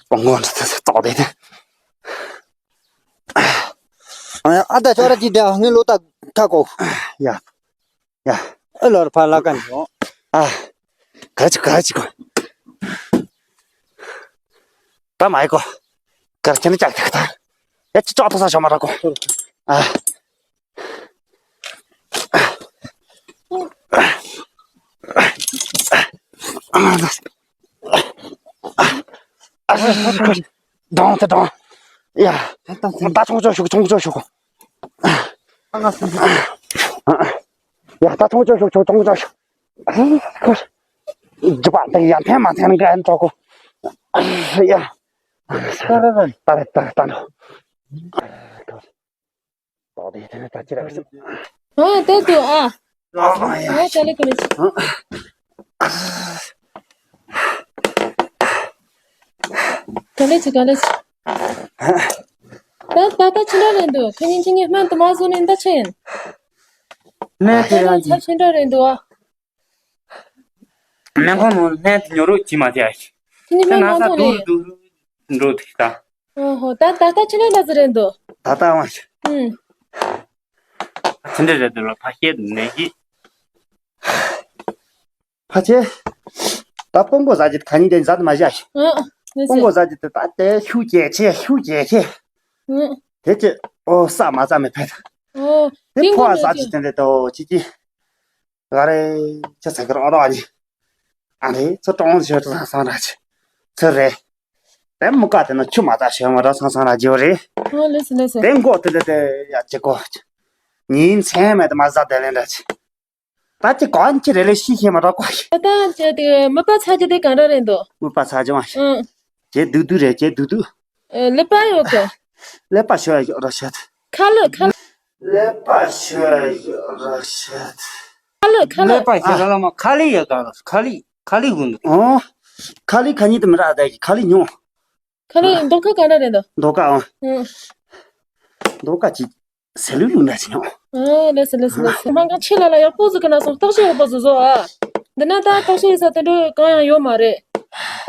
པོང་གོ་འདྲ་ད་ད་ཏོག་དེ་དེ། ཨ་ད་ཅོ་ར་ཅི་དེ་ངའི་ལོ་ད་ད་གོ། ཡ། ཡ། ཨེ་ལོར་ཕ་ལ་ཀན་ཡོང་། ཨ། ག་ཅི་ག་ཅི་གོ། ད་མ་ཡི་གོ། གར་ཁྱེད་ནི་ཅག་ཅག་ད། ཡ་ཅི་ཅོག་ཏོ་ས་ཤོ་མ་ར་གོ། ཨ། ཨ། ཨ། ཨ། ཨ། ཨ། ཨ། ཨ། ད་ད་ད། ཡ། ད་ད་ད་ད་ཆུང་ཆུང་ཞུགས་ཆུང་ཆུང་ཞུགས། ཨ། ང་སུ། ཡ་ད་ཆུང་ཆུང་ཞུགས་ཆུང་ཆུང་ཞུགས། ཨ། ཁོ། རྒྱུ་པ་དེ་ཡ་འཐེན་མ་འཐེན་ག་ཡན་ཆོག་གོ། ཡ། ད་ད་ད་ད་ད། ད་དེ་དེ་ནས་ད་ཅི་ར་བར་སེམས། ཨ་དེ་དུ་ཨ། ཨ་ཡ། ཨ་ད་ལེ་ག་ལེ་ཆི། ག་ལེ་ཆི་ག་ལེ་ཆི། ད་ད་ད་ཅི་འདྲ་རེད་འདུག་ཁ་ཉིན་ཁྱི་ཉིན་སྨན་དུ་མ་བཟོ་ནས་ད་ཆི་ཡིན། སྨན་དེ་རང་ད་ཡིན། ཚབས་ཆེན་འདྲ་རེད་འདུག་ཨ། སྨན་ཁང་ནང་སྨན་དེ་ཉོ་རོགས་བྱེད་མ་བྱས་ཨ་ཤི། ཁྱི་ཉིན་ད་སྨན་ན་མ་ས་བཟོ་ནས། དུར་དུར་འགྲོ་ཐིག་ད། ཨོ་ཧོ། ད་ད་ལྟ་ཁྱི་ལ་ལ་ཟེར་རེད་འདུག་ད་ལྟ་འོང་ཤི། ཨུམ། ཕྱི་འདྲེ་རེད་འདུག་ལ་ཕ་ཤེད་ནས་ཀྱི། ཕ་ཆེ། ད་སྤུན་གོ་ཟ་རྒྱུ་ད་ཁ་ཉིན་དེ་ཟ་དུ་མ་བཞག་ཤི། ཨ། ལགས་སོ། སྤུན་གོ་ཟ་རྒྱུ་དེ་ད་དེ་ཤུགས་ཇེ་ཆེ་ཤུགས་ཇེ་ཆེ། ཨུམ། དེ་ཅི་ཨོ་ས་མ་ཟ་མི་ཕེད། ཨོ། དེ་ཕོ་བ་ཟ་རྒྱུ་དེ་འདྲ་དོ་ཅི་ཅི། ཨ་རེ། ཁྱེད་ཚ་གི་རང་རང་ཨ་ནི། ཨ་རེ། ཚོ་གྲོང་ཆོད་དུ་སང་སང་ར་ཆི། ཚོ་རེད། དེ་མུ་ཀ་དེ་ན་ཆུ་མ་ད་ཤེས་མ་ར་སང་སང་ར་རྗེ་བོ་རེད། ཨོ་ལགས་སོ་ལགས་སོ། དེ་མགོ་དེ་ལ་དེ་ཡ་ཅི་གོ། ཉིན་མཚན་མེད་དུ་མ་ཟ་དེ་ལེན་ར་ཆི། ད་ཅི་གོ་ཨན་ཅི་རེ་ལེ་ཤི་ཤེས་མ་ར་གོ་ཤི། ད་ཅི་དེ་མི་པ་ཚ་རྒྱུ་དེ་གང་འདྲ་རེད་འདུག་མི་པ་ཚ་རྒྱུ་མ་ཤི། ཨང་། ཇེ་སྡུག་སྡུག་རེད་ཇེ་སྡུག་སྡུག་ཨེ། ཀླད་པ་ཡོད་གི། ཀླད་པ་ཤོད་ཡོད་ར་ཤོད། ཁ་ལོ་ཁ་ལོ། ཀླད་པ་ཤོད་ཡོད་ར་ཤོད། ཁ་ལོ་ཁ་ལོ། ཀླད་པ་ཤོད་ར་ལ་མ་ཁ་ལི་ཡོད་ག་ཁ་ལི་ཁ་ལི་གུན་འདུག་ཨོ། ཁ་ལི་ཁ་ཉིད་དུ་མི་ར་ད་གི་ཁ་ལི་ཉོ། ཁ་ལོ་མདོག་ཁ་ག་འདྲ་རེད་འདུག་མདོག་ཁ་ཨང་། ཨང་། མདོག་ཁ་ཅིག་ཟེ་ལུ་ལུ་འདྲ་ཞིག་ཡོང་། ཨ་ལགས་སོ་ལགས་སོ་ལགས་སོ། སྨན་ཁང་ཆེ་ལ་ལ་ཡག་པོ་ཟིག་གི་ན་སོང་བརྟག་དཔྱད་ཡག་པོ་ཟིག་བཟོ་ཨ། འདི་ན་ད་བརྟག་དཔྱད་ཡིན་ས་དེ་འདྲ་གང་ཡང་ཡོད་མ་རེད།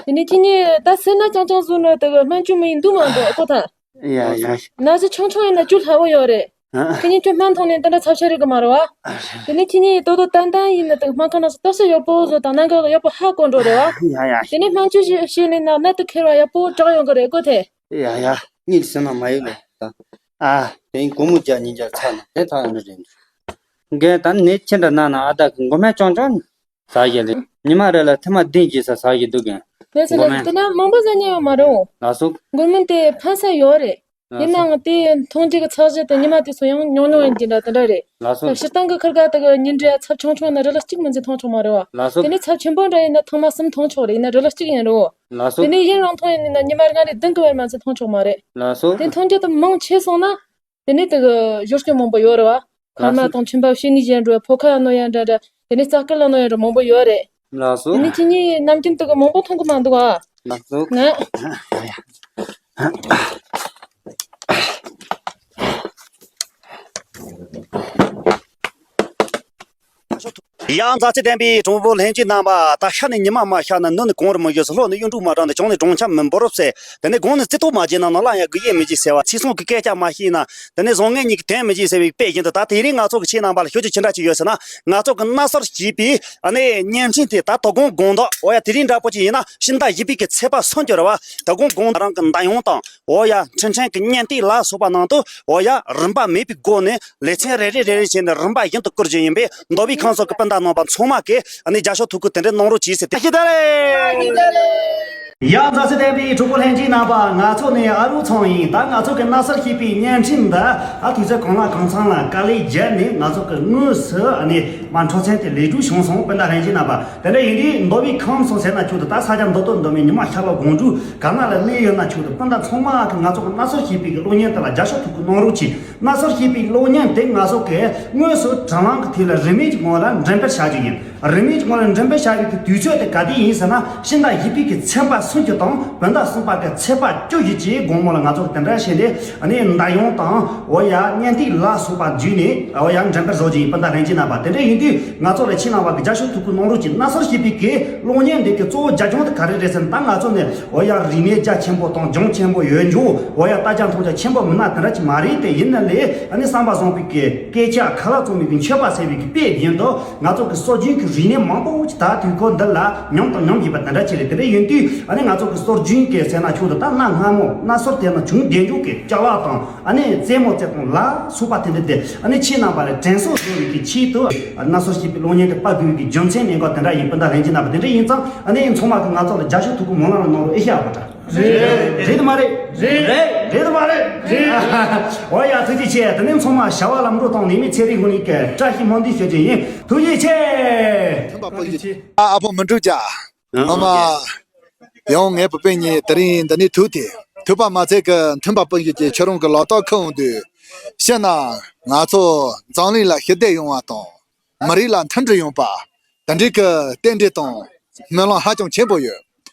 དེ་ནས་ཁྱེད་གཉིས་ད་སེར་སྣ་རྐྱང་རྐྱང་བཟོས་ན་དེ་གི་སྨན་བཅོས་མི་ཡིན་འདུག་མ་འདུག་ཨེ་ཁོ་ཐ། ཡ་ཡ། ན་ཟུག་ཆུང་ཆུང་ཡིན་ན་བཅོས་སླ་བོ་ཡོད་རེད། ཨ། ཁྱེད་གཉིས་ཁྱོད་སྨན་འཐུང་ནས་དེ་འདྲ་ཚབས་ཆེ་རེད་གི་མ་རེད་བ། ཨ་རེད། དེ་ནས་ཁྱེད་གཉིས་ཏོག་ཏོག་ཏན་ཏན་ཡིན་ན་དེ་སྨན་ཁང་ནང་བརྟག་དཔྱད་ཡག་པོ་བཟོ་དང་གནད་འགག་ཡག་པོ་ཧ་གོ་འགྲོ་རེད་བ། ཡ་ཡ། དེ་ནས་སྨན་བཅོས་བྱས་བྱས་ལས་ན་ནད་དེ་ཁེར་བ་ཡག་པོ་དྲག་ཡོང་གི་རེད་ཨེ་ཁོ་ཐེ། ཡ་ཡ། གཉིད་སེ་ན་མ་ཡོད་ལ་ད། ཨ། དེ་ཡིན་སྒོར་མོ་བརྒྱ་ཉིས་བརྒྱ་ཚར་ན་དེ་ཐག་ཡོད་ནི་རེད་འདུག་འགན་ད་ནི་ཁྱེད་འདྲ་ན་ན་ཨ་ད་གི་མགོ་སྨན་ཅོང་ཅོང་ཟ་བཞིན་རེད། ཉི་མ་རེ་ལ་ཐེངས་མ་བདུན་གྱིས་ས་ཟ་བཞིན་འདུག་གན། ལགས་སོ་མགོ་ལགས་སོ། སྨན་དེ་ན་མང་པོ་ཟ་ཉན་ཡོད་མ་རེད་འོ། ལགས་སོ། མགོ་སྨན་དེ་ཕན་ས་ཡོད་རེད། ཡིན་ནའང་དེ་མཐོང་རྒྱུ་གི་ཚད་གཞི་དེ་ཉི་མ་དེ་ཚོ་ཡང་ཉུང་ཉུང་ཡིན་གྱི་འདྲ་དེ་འདྲ་རེད། ལགས་སོ། སྤྱིར་བཏང་གི་ཁུར་ག་དེ་གི་ཉིན་རེ་ཚབ་ཆུང་ཆུང་ན་རི་ལི་གཅིག་མིན་ཚེ་མཐོང་ཆོག་མ་རེད་བ། ལགས་སོ། དེ་ནས་ཚབ་ཆེན་པོ་འདྲ་ཡིན་ན་ཐེངས་མ་གསུམ་མཐོང་ཆོག་རེད། ཡིན་ན་རི་ལི་གཅིག་ཡིན་རུང་། ལགས་སོ། དེ་ནས་ཡུན་རིང་ཐུང་ཡིན་ན་ཉི་མ་ལྔ་ནས་བདུན་གི་བར་མ་ཚད་མཐོང་ཆོག་མ་རེད། ལགས་སོ། དེ་མཐོང་རྒྱུ་དེ་མང་ཆེ་སོང་ན། དེ་ནས་དེ་གི་བཞུར་སྐྱོན་མང་པོ་ཡོད་རེད་བ། ཁ་ལགས་སོ། མ་དང་མཆིན་པ་བཤལ་ནས་བཞིན་འགྲོ་ཕོ་ཁ་གནོད་ཡ་འདྲ་འདྲ། དེ་ནས་རྩ་སྐལ་ལ་གནོད་ཡ་འདྲ་མང་པོ་ཡོད་རེད། ལགས་སོ། དེ་ནས་ཁྱེད་གཉིས་ནམ་རྒྱུན་དེ་གི་མང་པོ་མཐོང་གི་མ་འདུག་ཨ། ལགས་སོ། ང་། ཡང་མཛའ་བརྩེ་ལྡན་པའི་གྲོགས་པོ་ལྷན་རྒྱས་རྣམ་པ། ད་ཤར་ནས་ཉི་མ་མ་ཤར་ན་ནུབ་ནས་གུང་རུ་མི་འགྱུར་ཟེར། ལྷོ་ནས་གཡུ་འབྲུག་མ་དྲངས་ན་བྱང་ནས་གྲོང་ཁྱེར་མི་འབོར་ཟེར། དེ་ནས་གུང་ནས་རྩེ་ཏོག་མ་བརྗེས་ན་ནམ་ལངས་ཡང་དགུན་དབྱར་མི་བརྗེད་ཟེར་བ། ཚེ་སྲོག་གི་སྐད་ཆ་མ་བཤད་ན་དེ་ནས་བཟང་ངན་གཉིས་ཀྱི་དོན་མི་བརྗེད་ཟེར་བའི་དཔེ་བཞིན་དུ། ད་དེ་རིང་ང་ཚོ་གི་ཁྱེད་རྣམ་པ་ལ་ཤོད་རྒྱུ་ཅི་འདྲ་ཅིག་ཡོད་ཟེར་ན། ང་ཚོ་གི་སྣ་སར་སྐྱེས་པའི་ཨ་ནི་བརྙན་འཕྲིན་དེ་ད་དོ་དགོང་དགོང་དག་འོ་ཡ་དེ་རིང་འདྲ་པོ་ཅིག་ཡིན་ན་ཕྱི་ཟླ་བཞི་པའི་གི་ཚེས་པ་སུམ་ཅུ་རེད་བ། དོ་དགོང་དགོང་རང་གི་མདའ་ཡོང་དང་། འོ་ཡ། འཕྲིན་ཕྲན་གྱི་བརྙན་ཏིག་ལ་སོགས་པ་ནང་དུ། འོ་ཡ། རིན་པ་མེད་པའི་སྒོ་ནས་ལེ་ཚན་རེ་རེ་རེ་རེ་བྱས་ནས་རིན་པ་བཞིན་དུ་བསྐུར་རྒྱུ་ཡིན་པས། མདོ་དབུས་ཁམས་གསུམ་གྱི་སྤུན་ཟླ་རྣམ་པ་ཚང་མ་གིས་ཨ་ནི་རྒྱབ་སྐྱོར་ཐུབ་ཀྱི་དེ་འདྲའི་གནང་རོགས་གྱིས་ཟེར་ཏེ། ཨ་ཞེ་ད་རེད། ཡ། མཛའ་བརྩེ་ལྡན་པའི་གྲོགས་པོ་ལྷན་རྒྱས་རྣམ་པ། ང་ཚོ་ནི་ཨ་རུ་ཚང་ཡིན། ད་ང་ཚོ་གི་སྣ་སར་སྐྱེས་པའི་བརྙན་འཕྲིན་འདི་ཨ་དུས་ཚོད་གང་ལ་གང་འཚམ་ལ་དཀའ་ལས་བརྒྱབ་ནས་ང་ཚོ་གི་དངོས་སུ་ཨ་ནི་མ་འཕྲོ་མཚན་དེ་ལས་སྒྲུབ་བྱུང་སོང་། སྤུན་ཟླ་ལྷན་རྒྱས་རྣམ་པ། དེ་འདྲ་ཡིན་དུས་མདོ་དབུས་ཁམས་གསུམ་ཟེར་ན་ཆོག་ཏུ། ད་ས་ཆ་མདོ་སྟོད་མདོ་སྨད་ཉི་མ་ཤར་བ་དགོང་དྲོ་ག་ན་ལ་གནས་ཡོད་ན་ཆོག་ཏུ། སྤུན་ཟླ་ཚང་མ་གི་ང་ཚོ་གི་སྣ་སར་སྐྱེས་པའི་གི་གློག་བརྙན་དེ་ལ་རྒྱབ་སྐྱོར་ཐུབ་ཀྱི་གནང་རོགས་གྱིས། སྣ་སར་སྐྱེས་པའི་གློག་བརྙན་དེ་ང་ཚོ་གི་དངོས་སུ་དྲ་ལམ་གི་ཐད་ལ་རིན་མེད་ཀྱི་ངང་ལ་འགྲེམས་སྤེལ་བྱ་རྒྱུ་ཡིན། རིན་མེད་ཀྱི་ངང་ལ་འགྲེམས་སྤེལ་བྱ་རྒྱུ་དེ་དུས་ཚོད་དེ་ག་དུས་ཡིན་ཟེར་ན། ཕྱི་ཟླ་བཞི་པའི་གི་ཚེས་པ་སུམ་ཅུ་དང་བོད་ཟླ་གསུམ་པ་གི་ཚེས་པ་བཅུ་བཞི་བཅས་དགོང་མོ་ལ་ང་ཚོ་གི་དེ་འདྲ་བྱས་ཏེ་ཨ་ནི་མདའ་ཡོང་དང་འོ་ཡ་བརྙན་ཏིག་ལ་སོགས་པ་བརྒྱུད་ནས་འོ་ཡ་འགྲེམས་སྤེལ་བཟོ་རྒྱུ་ཡིན། སྤུན་ཟླ་ལྷན་རྒྱས་རྣམ་པ། དེ་འདྲ་ཡིན་དུས་ང་ཚོ་ལ་ཁྱེད་རྣམ་པ་གི་རྒྱབ་སྐྱོར་ཐུབ་ཀྱི་གནང་རོགས་གྱིས། སྣ་སར་སྐྱེས་པའི་གི་གློག་བརྙན་འདི་གི་གཙོ་བོ་རྒྱབ་ལྗོངས་དེ་ག་རེ་རེད་ཟེར་ན། ད་ང་ཚོ་ནི་འོ་ཡ་རིག་གནས་རྒྱ་ཆེན་པོ་དང་འཇོན་ཆེན་པོ་ཡོད་འཇུག་འོ་ཡ་ལྟ་རྒྱ་མཐོང་རྒྱ་ཆེན་པོ་མིན་ན་དེ་འདྲ་ཅིག་མ་རེད། དེ་ཡིན་ན་ལས་ཨ་ནི་བསམ་པ་བཟང་པོའི་གི་སྐད་ཆ་ཁ་ལག་བཙོང་མི་གི་མཆོད་པ་ཟེར་བའི་གི་དཔེ་བཞིན་དུ། ང་ཚོ་གི་སྲོལ་རྒྱུན་གྱི་རིག་གནས་མང་པོ་ཅིག་ད་དུས་འཁོར་འདི་ལ་ཉམས་དང་ཉམས་བཞིན་པ་དེ་འདྲ་ཅིག་རེད། དེ་འདྲ་ཡིན་དུས་ཨ་ནི་ང་ཚོ་གི་སྲོལ་རྒྱུན་གྱི་ཟེར་ན་ཆོག་ཏུ། ད་གནའ་སྔ་མོ་གནའ་སྲོལ་དེ་ན་བྱུང་བསྡད་འཇུག་གི་ཅ་ལག་དང་ཨ་ནི་རྩེད་མོ་རྩེ་སྟངས་ལ་སོགས་པ་དེ་འདྲ་དེ་ཨ་ནི་ཁྱེད་རྣམ་པ་ལ་དྲན་གསོ་བཟོ་བའི་གི་ཆེད་དུ་སྣ་སྲོག་ཞེས་པའི་གློག་བརྙན་དེ་པར་དགོས་ཀྱི་རྒྱུ་མཚན་ནི་ག་དེ་འདྲ་ཡིན། སྤུན་ཟླ་ལྷན་རྒྱས་རྣམ་པ། དེ་འདྲ་ཡིན་ཙང་ཨ་ནི་ཚང་མ་གི་ང་ཚོ་ལ་རྒྱབ་སྐྱོར་ཐུབ་ཀྱི་མོ་ལ་གནང་རོགས་ཨེ་ཤ་བ་ཏྲ། རེད། རེད་དམ་མ་རེད། རེད། རེད་དམ་མ་རེད། རེད། འོ་ཡ། ཐུགས་རྗེ་ཆེ། དེ་ནས་ཚང་མ་བྱ་བ་ལམ་འགྲོ་དང་ནད་མེད་ཚེ་རིང་ངུ་ནི་གི་བཀྲ་ཤིས་སྨོན་འདུན་ཞུ་རྒྱུ་ཡིན། ཐུགས་རྗེ་ཆེ། ཨ་ཕོ་མི་འགྲུབ་ཀྱ། ངོ་མ། ཡང་ངའི་བུ་སྤུན་གཉིས་དེ་རིང་འདི་ནས་ཐུག་སྟེ། ཐུག་པ་མ་ཚད་ཀྱི་མཐུན་པ་སྤུན་བཞི་གྱིས་ཁྱོད་རང་གི་ལག་རྟགས་ཁུར་འོང་དུས། ཕྱིར་ན་ང་ཚོ་འཛམ་གླིང་ལ་ཞི་བདེ་ཡོང་བ་དང་། མི་རིགས་ལ་མཐུན་སྒྲིལ་ཡོང་པ། དེ་འདྲའི་གི་རྟེན་འབྲེལ་དང་སྨོན་ལམ་ཧ་ཅང་ཆེན་པོ་ཡོད།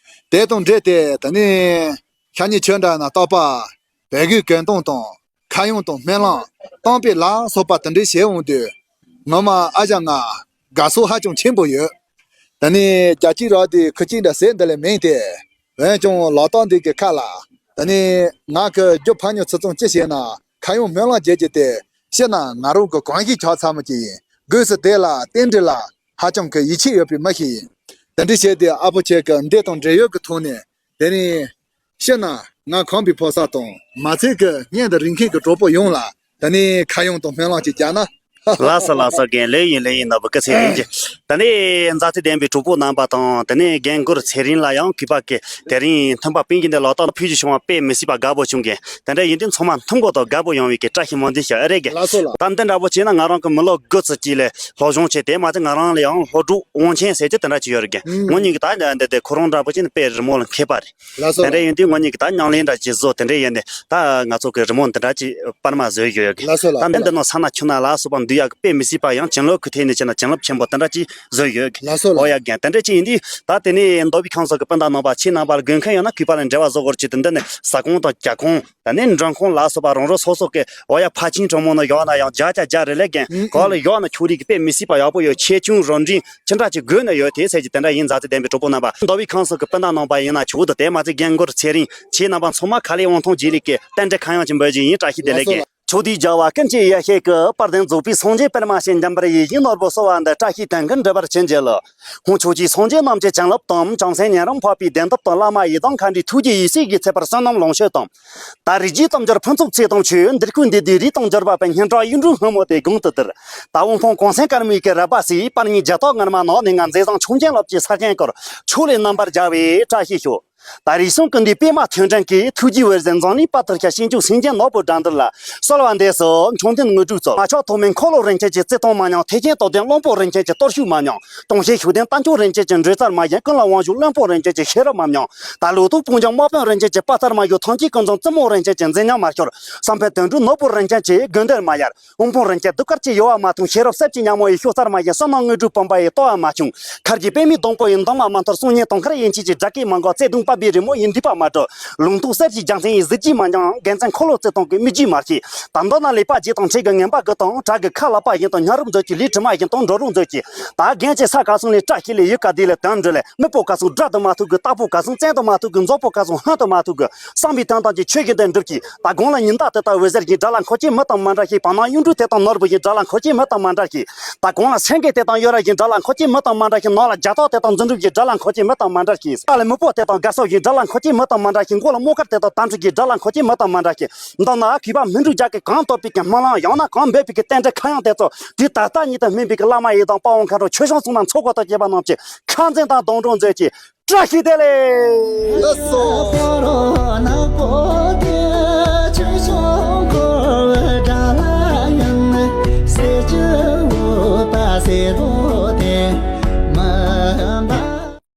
དེ་དང་འབྲེལ་ཏེ་དེ་ནས་ཤ་ཉེ་ཁྱོད་འདྲ་ན་རྟག་པར་བོད་གོས་གྱོན་སྟངས་དང་ཁ་གཡང་དང་སྨོན་ལམ་གཏམ་དཔེ་ལ་སོགས་པ་དེ་འདྲའི་བྱེད་འོང་དུས། ངོ་མ་ཨ་ཞང་ང་དགའ་ཚོར་ཧ་ཅང་ཆེན་པོ་ཡོད། དེ་ནས་རྒྱ་སྐྱེད་རོགས་དེ་ཁུ་གཅིག་འདྲ་ཟེར་འདི་ལས་མིན་ཏེ། འོན་ཀྱང་ལག་རྟགས་འདི་གི་ཁ་ལ། དེ་ནས་ང་གི་རྒྱུ་ཕ་ཉོ་ཚུལ་ཙམ་ཅི་བྱས་ན་ཁ་གཡང་སྨོན་ལམ་བརྒྱབ་ཀྱི་སྟེ། ཕྱིར་ན་ང་རང་གི་གང་ཞིག་ཆགས་ཚར་མོ་ཅིག་ཡིན། སྒོས་སུ་དེ་ལ་རྟེན་འབྲེལ་ལ་ཧ་ཅང་གི་ཡིད་ཆེས་ཡོད་པའི་མི་ཞིག་ཡིན། དེ་འདྲ་བྱས་ཏེ་ཨ་ཕོ་ཁྱེད་ཀྱི་འདི་དང་འབྲེལ་ཡོད་ཀྱི་ཐོག་ནས། དེ་ནས་ཕྱིར་ན་ང་ཁམས་པའི་ཕོ་གསར་དང་མ་ཚད་ཀྱི་བརྙན་དུ་རིག་མཁན་གྱི་གྲོགས་པོ་ཡོངས་ལ་དེ་ནས་ཁ་གཡང་དང་སྨོན་ལམ་ཅིག་བརྒྱབ་ན། ལགས་སོ་ལགས་སོ། རྒན་ལོས་ཡིན་ལོས་ཡིན། ནོར་བུ་སྐུ་ཚེ་རིང་གི། དེ་ནས་མཛའ་བརྩེ་ལྡན་པའི་གྲོགས་པོ་རྣམ་པ་དང་དེ་ནས་རྒན་གུར་ཚེ་རིང་ལ་ཡང་གུས་པ་གི་དེ་རིང་མཐུན་པ་སྤུན་གྱི་འདི་ལག་རྟགས་ཕུལ་རྒྱུ་བྱུང་བ་དཔེ་མི་སྲིད་པ་དགའ་པོ་བྱུང་གི། དེ་འདྲ་ཡིན་དུས་ཚང་མ་མཐུན་པོ་དང་དགའ་པོ་ཡོང་བའི་གི་བཀྲ་ཤིས་སྨོན་འདུན་ཞུ་ཨེ་རེད་གི། ལགས་སོ་ལགས། ད་འདི་འདྲ་པོ་བྱས་ན་ང་རང་གི་མི་ལོ་དགུ་ཙམ་ཅིག་ལས་སློབ་སྦྱོང་བྱས་དེ་མ་ཚད་ང་རང་ལ་ཡང་སློབ་ཕྲུག་དབང་ཆེན་ཟེར་གྱི་དེ་འདྲ་ཅིག་ཡོད་རེད་གི། ཨང་། ངོ་གཉིས་ཀྱི་ད་འདི་འདི་ཁོ་རང་འདྲ་པོ་ཅིག་ནི་དཔེ་རི་མོ་ལ་མཁས་པ་རེད། ལགས་སོ་ལགས། དེ་འདྲ་ཡིན་དུས་ངོ་གཉིས་ཀྱི་ད་ཉམས་ལེན་འདྲ་ཅིག་བཟོ། དེ་འདྲ་ཡིན་ནས་ད་ང་ཚོ་གི་རི་མོ་འདི་འདྲ་ཅིག་པར་མ་བཟོས་ཡོད་གི། ལགས་སོ་ལགས། ད་འདི་འདི་ནང་ས་ན་ཆུ་ན་ལ་སོགས་པ་འདུས་ཡག་གི་དཔེ་མི་སྲིད་པ་ཡང་བྱིན་རླབས་ཀྱི་ཐད་ནས་བྱས་ན་བྱིན་རླབས་ཆེན་པོ་དེ་འདྲ་ཅིག་བཟོས་ཡོད་གི། ལགས་སོ་ལགས། ཨོ་ཡ་རྒན། དེ་འདྲ་ཅིག་ཡིན་དུས་ད་དེ་ནས་མདོ་དབུས་ཁམས་གསུམ་གི་སྤུན་ཟླ་རྣམ་པ་ཁྱེད་རྣམ་པ་ལ་དགོས་མཁན་ཡོད་ན་གུས་པ་ལ་འབྲེལ་བ་བཟོ་དགོས་ཅིག་དེ་འདི་ནས་ཟ་ཁང་དང་རྒྱག་ཁང་། ད་ནི་མགྲོན་ཁང་ལ་སོགས་པ་རང་རང་སོ་སོ་གི་འོ་ཡ་ཕར་ཕྱིན་གྲོང་མོ་ན་བཞག་ན་ཡང་བརྒྱ་ཆ་བརྒྱ་རེ་ལས་རྒན། ཨང་། གང་ལ་བཞག་ན་ཁྱོད་རིགས་ཀྱི་དཔེ་མི་སྲིད་པ་ཡག་པོ་ཡོད། ཆེ་ཆུང་རབ་འབྲིང་ཅི་འདྲ་ཅིག་དགོས་ན་ཡོད་དེ་ཟེར་གྱི་དེ་འདྲ་ཡིན། མཛའ་བརྩེ་ལྡན་པའི་གྲོགས་པོ་རྣམ་པ། མདོ་དབུས་ཁམས་གསུམ་གྱི་སྤུན་ཟླ་རྣམ་པ་ཡིན་ན་ཆུ་བོ་དུ་དེ་མ་ཚད་རྒན་གུར་ཚེ་རིང་ཁྱེད་རྣམ་པ་ཚང་མ་ཁ་ལས་དབང་ཐང་རྗེས་ལུས་ཀྱི་རྟེན་འབྲེལ་ཁ་ཡང་ཅིག་འབོད་ཀྱི་ཡིན། བཀྲ་ཤིས་བདེ་ལེགས་རྒན། ཕྱོགས་དུས་རྒྱལ་བ་ཀུན་གྱི་ཡེ་ཤེས་ཀྱི། དཔལ་ལྡན་རྫོགས་པའི་སངས་རྒྱས་པདྨ་ཞེས། འཇམ་དཔལ་ཡིད་བཞིན་ནོར་བུ་གསོལ་བ་འདེབས། བཀྲ་ཤིས་དོན་ཀུན་འགྲུབ་པར་བྱིན་གྱིས་རློབས། ཧཱུྃ། ཕྱོགས་བཅུའི་སངས་རྒྱས་རྣམས་ཀྱི་བྱིན་རླབས་དང་། བྱང་སེམས་ཉན་རང་འཕགས་པའི་བདེན་སྟོབས་དང་། བླ་མ་ཡི་དམ་མཁའ་འགྲོའི་ཐུགས་རྗེ་ཡེ་ཤེས་ཀྱི་ཚེ་འཕེལ་བསོད་ནམས་ལོངས་སྤྱོད་དང་། ད་རེས་རྗེ་དམ་ཆོས་ཕུན་ཚོགས་ཚེ་དང་ཆོས། འདིར་ཁོས་འདི་དུས་རིགས་དང་འབྱོར་པ་སྤེལ། སྙན་གྲགས་གཡུང་དྲུང་ལྷ་མོ་དེ་དགུང་དུ་བསྡུར། ད་དབུ་འཕང་གོང་སེང་དཀར་མོའི་གི་རལ་པ་སེ། པར་ཉིད་རྒྱ་སྟག་ངར་མ་ནགས་ནས་ང་། མཛེས་བཟང་ཕྱོགས་འགེངས་རླབས་ཀྱི་ས་ཆེན་བསྐོར། ཕྱོགས་ལས་རྣམ་པར་རྒྱལ་བའི་བཀྲ་ཤིས་ཤོག། ད་རེས་གསུང་གི་འདི་པདྨ་ཐོད་ཕྲེང་གི་ཐུགས་རྗེའི་འོད་ཟེར་འཛམ་གླིང་དཔའ་ཐུལ་ཤ་ཞིང་ཆུ་སེང་ཆེན་ནག་པོ་དགྲ་འདུལ་ལ། གསོལ་བ་འདེབས་སོ། མཆོད་རྟེན་དངོས་གྲུབ་སྩོལ། རྨ་ཆུ་ཐོགས་མེད་འཁོར་ལོ་རིན་ཆེན་གྱི་རྩེ་སྟོང་མ་མྱོང་། ཐེག་ཆེན་རྟོགས་ལྡན་བློན་པོ་རིན་ཆེན་གྱི་གཏོར་བཤིག་མ་མྱོང་། དུང་ཞེན་ཤུགས་ལྡན་རྟ་མཆོག་རིན་ཆེན་གྱི་འགྲོས་ཚར་མ་ཡིན། ཀུན་ལ་དབང་བསྒྱུར་བློན་པོ་རིན་ཆེན་གྱི་ཤེས་རབ་མ་མྱོང་། ད་ལོ་ཏོག་དཔུང་འཇོམས་དམག་དཔོན་རིན་ཆེན་གྱི་དཔའ་རྩལ་མ་ཡོད། ཐང་ཆེན་ཀུན་འཛོམས་བཙུན་མོ་རིན་ཆེན་གྱི་མཛེས་ཉམས་མ་ཤོར། བསམ་འཕེལ་དོན་གྲུབ་ནོར་བུ་རིན་ཆེན་གྱི་དགོན་སྡེར་མ་ཡར། དབུལ་ཕོངས་རིན་ཆེན་གདུགས་དཀར་གྱི་གཡོ་བ་མ་ཐོན། ཤེས་རབ་གསེར་གྱི་ཉ་མོ་ཡི་ཤོག་རྩར་མ་ཡིན། བསོད་ནམས་དངོས་གྲུབ་བུམ་པ་ཡི་ལྟོ་བ་མ་བྱུང་། མཁར་གྱི་པདྨའི་སྡོང་པོ་ཡི་འདབ་མ་མ་འཐོར། གསུང་སྙན་དུང་དཀར་ཡན་ཆད་ཀྱི་སྒྲ་སྐད་མ་འགོ། བརྩེ་གདུང་པ་ཕའི་རི་མོ་ཡི་འདུས་པ་མ་གྲོལ། ལུང་སྟོང་གསེར་གྱི་རྒྱལ་མཚན་ཡི་གཟི་བརྗིད་མ་འགྱངས། དགེ་མཚན་འཁོར་ལོ་བརྩེ་གདུང་གི་མིག་རྒྱུད་མ་སྐྱེས། ད་མདོར་ན་ལེགས་པ་བརྒྱད་དང་འཕྲད་ཀྱི་ངན་པ་དགུ་དང་། བྲག་གི་ཁ་ལག་པ་བཞིན་དུ་ཉ་རོགས་མཛོད་ཀྱི། ལུས་དྲི་མ་བཞིན་དུ་འགྲོ་རོགས་མཛོད་ཀྱི། ད་རྒན་གྱི་ས་ག་སོང་ལས་བཀྲ་ཤིས་ལས། ཡུལ་ག་དུས་ལས་དོན་འགྲུབ་ལས། མི་པོ་ག་སོང་དགྲ་དུ་མ་ཐུག་གི། རྟག་པོ་ག་སོང་བཙན་དུ་མ་ཐུག་གི། མཛོ་པོ་ག་སོང་ཧོན་དུ་མ་ཐུག་གི། བསམ་པའི་དོན་དམ་གྱི་ཆོས་བཞིན་དུ་འགྲུབ་ཀྱི། ད་དགུང་ལ་ཉི་ཟླ་དེ་ལྟར་འོད་ཟེར་བཞིན། དགྲ་ལ་འཁོར་གྱི་མི་དང་མ་འདྲ་ཞིང་། བར་སྣང་གཡུ་འབྲུག་དེ་དང་ནོར་བུ་བཞིན། དགྲ་ལ་འཁོར་གྱི་མི་དང་མ་འདྲ་ཞིང་། ད་གོང་ལ་སེང་གེ་དེ་དང་གཡོ་ར་བཞིན། དགྲ་ལ་འཁོར་གྱི་མི་དང་མ་འདྲ་ཞིང་། ནང་ལ་རྒྱ་སྟག་དེ་དང་རྫུ་འཕྲུལ་གྱི། དགྲ་ལ་འཁོར་གྱི་མི་དང་མ་འདྲ་ཞིང་། ས་ལ་མི་པོ་དེ་དང་དགའ་ས་བཞིན། དགྲ་ལ་འཁོར་གྱི་མི་དང་མ་འདྲ་ཞིང་། མགོ་ལ་རྨོག་དཀར་དེ་དང་དམ་ཕྲུག་གི། དགྲ་ལ་འཁོར་གྱི་མི་དང་མ་འདྲ་ཞིང་། མདོར་ན་གུས་པ་མི་འགྲུབ་རྒྱ་སྐད་གང་བཏབ་པའི་གི། སྨོན་ལམ་ཡང་ན་གང་འབེབས་པའི་གི། རྟེན་འབྲེལ་ཁ་གཡང་དེ་ཚོ་དུས་ད་ལྟ་ཉིད་དུ་སྨིན་པའི་གི། བླ་མ་ཡི་དམ་དཔའ་བོ་མཁའ་འགྲོ་ཆོས་སྐྱོང་གསུམ་ལ་འཚོ་དགོས་དང་བཅས་པ་རྣམས་ཀྱི་ཁ་འཛིན་དང་སྡོང་གྲོགས་མཛོད་ཀྱི། བཀྲ་ཤིས་བདེ་ལེགས། ལགས་སོ།